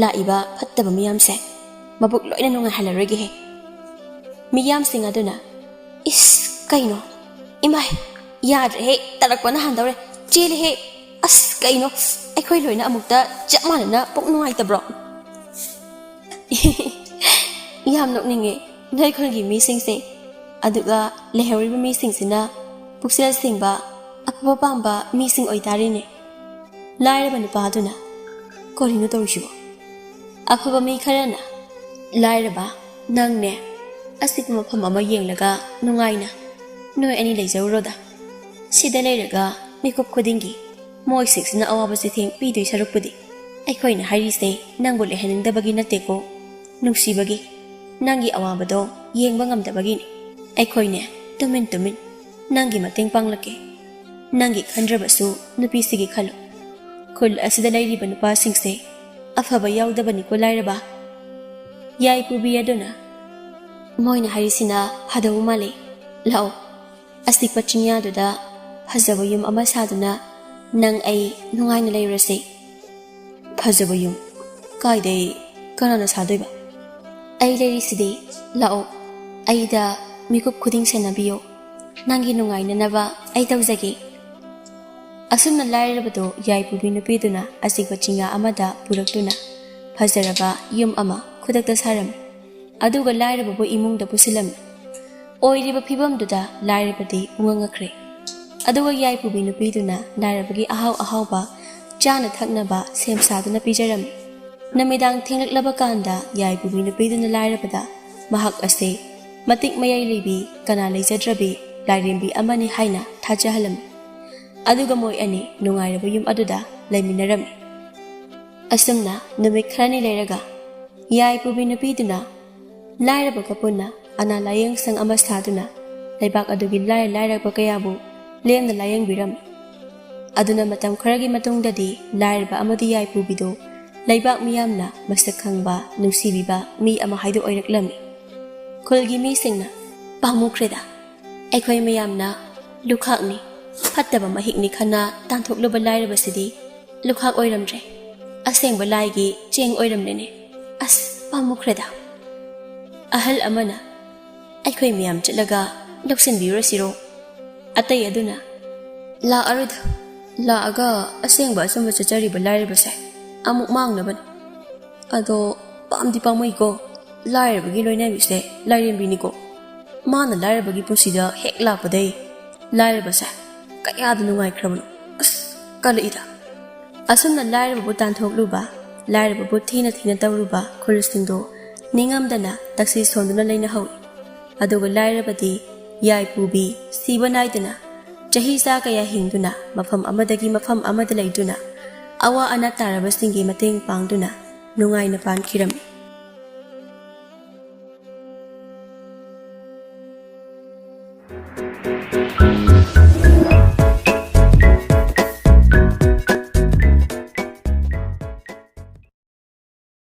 ꯂꯥꯛꯏꯕ ꯐꯠꯇꯕ ꯃꯤꯌꯥꯝꯁꯦ ꯃꯕꯨꯛ ꯂꯣꯏꯅ ꯅꯨꯡꯉꯥꯏꯍꯜꯂꯔꯣꯏꯒꯦꯍꯦ꯫" ꯃꯤꯌꯥꯝꯁꯤꯡ ꯑꯗꯨꯅ, "ꯏꯁ, ꯀꯩꯅꯣ? ꯏꯃꯥꯏ, ꯌꯥꯗ꯭ꯔꯦꯍꯦ, ꯇꯜꯂꯛꯄꯅ ꯍꯥꯟꯗꯧꯔꯦ꯫ ꯆꯦꯜꯂꯦꯍꯦ꯫ ꯑꯁ, ꯀꯩꯅꯣ? ꯑꯩꯈꯣꯏ ꯂꯣꯏꯅ ꯑꯃꯨꯛꯇ ꯆꯞ ꯃꯥꯟꯅꯅ ꯄꯨꯛ ꯅꯨꯡꯉꯥꯏꯇꯕ꯭ꯔꯣ?" ꯌꯥꯝ ꯅꯣꯛꯅꯤꯡꯉꯦ ꯅꯣꯏ ꯈꯨꯜꯒꯤ ꯃꯤꯁꯤꯡꯁꯦ꯫ ꯑꯗꯨꯒ ꯂꯩꯍꯧꯔꯤꯕ ꯃꯤꯁꯤꯡꯁꯤꯅ ꯄꯨꯛꯆꯦꯜ ꯁꯦꯡꯕ, ꯑꯐꯕ ꯄꯥꯝꯕ ꯃꯤꯁꯤꯡ ꯑꯣꯏꯇꯥꯔꯦꯅꯦ꯫ ꯂꯥꯏꯔꯕ ꯅꯨꯄꯥ ꯑꯗꯨꯅ, "ꯀꯔꯤꯅꯣ ꯇꯧꯔꯤꯁꯤꯕꯣ?" ꯑꯐꯕ ꯃꯤ ꯈꯔꯅ, "ꯂꯥꯏꯔꯕ, ꯅꯪꯅꯦ, ꯑꯁꯤꯕ ꯃꯐꯝ ꯑꯃ ꯌꯦꯡꯂꯒ ꯅꯨꯡꯉꯥꯏꯅ ꯅꯣꯏ ꯑꯅꯤ ꯂꯩꯖꯔꯨꯔꯣꯗ꯫ ꯁꯤꯗ ꯂꯩꯔꯒ ꯃꯤꯀꯨꯞ ꯈꯨꯗꯤꯡꯒꯤ ꯃꯣꯏꯁꯤꯡꯁꯤꯅ ꯑꯋꯥꯕ ꯆꯩꯊꯦꯡ ꯄꯤꯗꯣꯏ ꯁꯔꯨꯛꯄꯨꯗꯤ ꯑꯩꯈꯣꯏꯅ ꯍꯥꯏꯔꯤꯁꯦ ꯅꯪꯕꯨ ꯂꯩꯍꯟꯅꯤꯡꯗꯕꯒꯤ ꯅꯠꯇꯦꯀꯣ, ꯅꯨꯡꯁꯤꯕꯒꯤ꯫ ꯅꯪꯒꯤ ꯑꯋꯥꯕꯗꯣ ꯌꯦꯡꯕ ꯉꯝꯗꯕꯒꯤꯅꯤ꯫ ꯑꯩꯈꯣꯏꯅꯦ ꯇꯨꯃꯤꯟ ꯇꯨꯃꯤꯟ ꯅꯪꯒꯤ ꯃꯇꯦꯡ ꯄꯥꯡꯂꯛꯀꯦ꯫ ꯅꯪꯒꯤ ꯈꯟꯗ꯭ꯔꯕꯁꯨ ꯅꯨꯄꯤꯁꯤꯒꯤ ꯈꯜꯂꯨ꯫ ꯈꯨꯜ ꯑꯁꯤꯗ ꯂꯩꯔꯤꯕ ꯅꯨꯄꯥꯁꯤꯡꯁꯦ ꯑꯐꯕ ꯌꯥꯎꯗꯕꯅꯤꯀꯣ ꯂꯥꯏꯔꯕ꯫" ꯌꯥꯏꯄꯨꯕꯤ ꯑꯗꯨꯅ, ꯃꯣꯏꯅ ꯍꯥꯏꯔꯤꯁꯤꯅ ꯐꯗꯧ ꯃꯥꯜꯂꯤ꯫ ꯂꯥꯛꯑꯣ, ꯑꯆꯤꯛꯄ ꯆꯤꯡꯌꯥꯗꯨꯗ ꯐꯖꯕ ꯌꯨꯝ ꯑꯃ ꯁꯥꯗꯨꯅ ꯅꯪ ꯑꯩ ꯅꯨꯡꯉꯥꯏꯅ ꯂꯩꯔꯨꯔꯁꯤ꯫ ꯐꯖꯕ ꯌꯨꯝ? ꯀꯥꯏꯗꯩ? ꯀꯅꯥꯅ ꯁꯥꯗꯣꯏꯕ? ꯑꯩ ꯂꯩꯔꯤꯁꯤꯗꯤ꯫ ꯂꯥꯛꯑꯣ, ꯑꯩꯗ ꯃꯤꯀꯨꯞ ꯈꯨꯗꯤꯡ ꯁꯦꯟꯅꯕꯤꯌꯨ꯫ ꯅꯪꯒꯤ ꯅꯨꯡꯉꯥꯏꯅꯅꯕ ꯑꯩ ꯇꯧꯖꯒꯦ꯫ ꯑꯁꯨꯝꯅ ꯂꯥꯏꯔꯕꯗꯨ ꯌꯥꯏꯄꯨꯕꯤ ꯅꯨꯄꯤꯗꯨꯅ ꯑꯆꯤꯛꯄ ꯆꯤꯡꯌꯥ ꯑꯃꯗ ꯄꯨꯔꯛꯇꯨꯅ ꯐꯖꯔꯕ ꯌꯨꯝ ꯑꯃ ꯈꯨꯗꯛꯇ ꯁꯥꯔꯝꯃꯤ꯫ ꯑꯗꯨꯒ ꯂꯥꯏꯔꯕꯕꯨ ꯏꯃꯨꯡꯗ ꯄꯨꯁꯤꯜꯂꯝꯃꯤ꯫ ꯑꯣꯏꯔꯤꯕ ꯐꯤꯕꯝꯗꯨꯗ ꯂꯥꯏꯔꯕꯗꯤ ꯄꯨꯡꯉꯛ ꯉꯛꯈ꯭ꯔꯦ꯫ ꯑꯗꯨꯒ ꯌꯥꯏꯄꯨꯕꯤ ꯅꯨꯄꯤꯗꯨꯅ ꯂꯥꯏꯔꯕꯒꯤ ꯑꯍꯥꯎ ꯑꯍꯥꯎꯕ ꯆꯥꯅ ꯊꯛꯅꯕ ꯁꯦꯝ ꯁꯥꯗꯨꯅ ꯄꯤꯖꯔꯝꯃꯤ꯫ ꯅꯨꯃꯤꯗꯥꯡ ꯊꯦꯡꯂꯛꯂꯕ ꯀꯥꯟꯗ ꯌꯥꯏꯄꯨꯕꯤ ꯅꯨꯄꯤꯗꯨꯅ ꯂꯥꯏꯔꯕꯗ ꯃꯍꯥꯛ ꯑꯁꯦ ꯃꯇꯤꯛ ꯃꯌꯥꯏ ꯂꯩꯕꯤ, ꯀꯅꯥ ꯂꯩꯖꯗ꯭ꯔꯕꯤ ꯂꯥꯏꯔꯦꯝꯕꯤ ꯑꯃꯅꯤ ꯍꯥꯏꯅ ꯊꯥꯖꯍꯜꯂꯝꯃꯤ꯫ ꯑꯗꯨꯒ ꯃꯣꯏ ꯑꯅꯤ ꯅꯨꯡꯉꯥꯏꯔꯕ ꯌꯨꯝ ꯑꯗꯨꯗ ꯂꯩꯃꯤꯟꯅꯔꯝꯃꯤ꯫ ꯑꯁꯨꯝꯅ ꯅꯨꯃꯤꯠ ꯈꯔꯅꯤ ꯂꯩꯔꯒ ꯌꯥꯏꯄꯨꯕꯤ ꯅꯨꯄꯤꯗꯨꯅ ꯂꯥꯏꯔꯕꯒ ꯄꯨꯟꯅ ꯑꯅꯥ ꯂꯥꯌꯦꯡ ꯁꯪ ꯑꯃ ꯁꯥꯗꯨꯅ ꯂꯩꯕꯥꯛ ꯑꯗꯨꯒꯤ ꯂꯥꯏꯔ ꯂꯥꯏꯔꯕ ꯀꯌꯥꯕꯨ ꯂꯦꯝꯅ ꯂꯥꯌꯦꯡꯕꯤꯔꯝꯃꯤ꯫ ꯑꯗꯨꯅ ꯃꯇꯝ ꯈꯔꯒꯤ ꯃꯇꯨꯡꯗꯗꯤ ꯂꯥꯏꯔꯕ ꯑꯃꯗꯤ ꯌꯥꯏꯄꯨꯕꯤꯗꯨ ꯂꯩꯕꯥꯛ ꯃꯤꯌꯥꯝꯅ ꯃꯁꯛ ꯈꯪꯕ, ꯅꯨꯡꯁꯤꯕꯤꯕ ꯃꯤ ꯑꯃ ꯍꯥꯏꯗꯨ ꯑꯣꯏꯔꯛꯂꯝꯃꯤ꯫ ꯈꯨꯜꯒꯤ ꯃꯤꯁꯤꯡꯅ, "ꯄꯥꯝꯃꯨꯈ꯭ꯔꯦꯗ, ꯑꯩꯈꯣꯏ ꯃꯌꯥꯝꯅ ꯂꯨꯈꯥꯛꯅꯤ, ꯐꯠꯇꯕ ꯃꯍꯤꯛꯅꯤ ꯈꯟꯅ ꯇꯥꯟꯊꯣꯛꯂꯨꯕ ꯂꯥꯏꯔꯕꯁꯤꯗꯤ ꯂꯨꯈꯥꯛ ꯑꯣꯏꯔꯝꯗ꯭ꯔꯦ, ꯑꯁꯦꯡꯕ ꯂꯥꯏꯒꯤ ꯆꯦꯡ ꯑꯣꯏꯔꯝꯂꯦꯅꯦ꯫ ꯑꯁ, ꯄꯥꯝꯃꯨꯈ꯭ꯔꯦꯗ"꯫ ꯑꯍꯜ ꯑꯃꯅ, "ꯑꯩꯈꯣꯏ ꯃꯌꯥꯝ ꯆꯠꯂꯒ ꯂꯧꯁꯤꯟꯕꯤꯔꯨꯔꯁꯤꯔꯣ?" ꯑꯇꯩ ꯑꯗꯨꯅ, "ꯂꯥꯛꯑꯔꯣꯏꯗ, ꯂꯥꯛꯑꯒ ꯑꯁꯦꯡꯕ ꯑꯆꯨꯝꯕ ꯆꯠꯆꯔꯤꯕ ꯂꯥꯏꯔꯕꯁꯦ ꯑꯃꯨꯛ ꯃꯥꯡꯅꯕꯅꯤ꯫ ꯑꯗꯣ ꯄꯥꯝꯗꯤ ꯄꯥꯝꯃꯨꯏꯀꯣ, ꯂꯥꯏꯔꯕꯒꯤ ꯂꯣꯏꯅꯕꯤꯁꯦ ꯂꯥꯏꯔꯦꯝꯕꯤꯅꯤꯀꯣ꯫ ꯃꯥꯅ ꯂꯥꯏꯔꯕꯒꯤ ꯄꯨꯟꯁꯤꯗ ꯍꯦꯛ ꯂꯥꯛꯄꯗꯩ ꯂꯥꯏꯔꯕꯁꯦ ꯀꯌꯥꯗ ꯅꯨꯡꯉꯥꯏꯈ꯭ꯔꯕꯅꯣ꯫ ꯑꯁ, ꯀꯜꯂꯛꯏꯗ"꯫ ꯑꯁꯨꯝꯅ ꯂꯥꯏꯔꯕꯕꯨ ꯇꯥꯟꯊꯣꯛꯂꯨꯕ, ꯂꯥꯏꯔꯕꯕꯨ ꯊꯤꯅ ꯊꯤꯅ ꯇꯧꯔꯨꯕ ꯈꯨꯜꯁꯤꯡꯗꯣ ꯅꯤꯡꯉꯝꯗꯅ ꯇꯛꯁꯤ ꯁꯣꯟꯗꯨꯅ ꯂꯩꯅꯍꯧꯏ꯫ ꯑꯗꯨꯒ ꯂꯥꯏꯔꯕꯗꯤ ꯌꯥꯏꯄꯨꯕꯤ ꯁꯤꯕ ꯅꯥꯏꯗꯅ ꯆꯍꯤ ꯆꯥ ꯀꯌꯥ ꯍꯤꯡꯗꯨꯅ ꯃꯐꯝ ꯑꯃꯗꯒꯤ ꯃꯐꯝ ꯑꯃꯗ ꯂꯩꯗꯨꯅ ꯑꯋꯥ ꯑꯅꯥ ꯇꯥꯔꯕꯁꯤꯡꯒꯤ ꯃꯇꯦꯡ ꯄꯥꯡꯗꯨꯅ ꯅꯨꯡꯉꯥꯏꯅ ꯄꯥꯟꯈꯤꯔꯝꯃꯤ꯫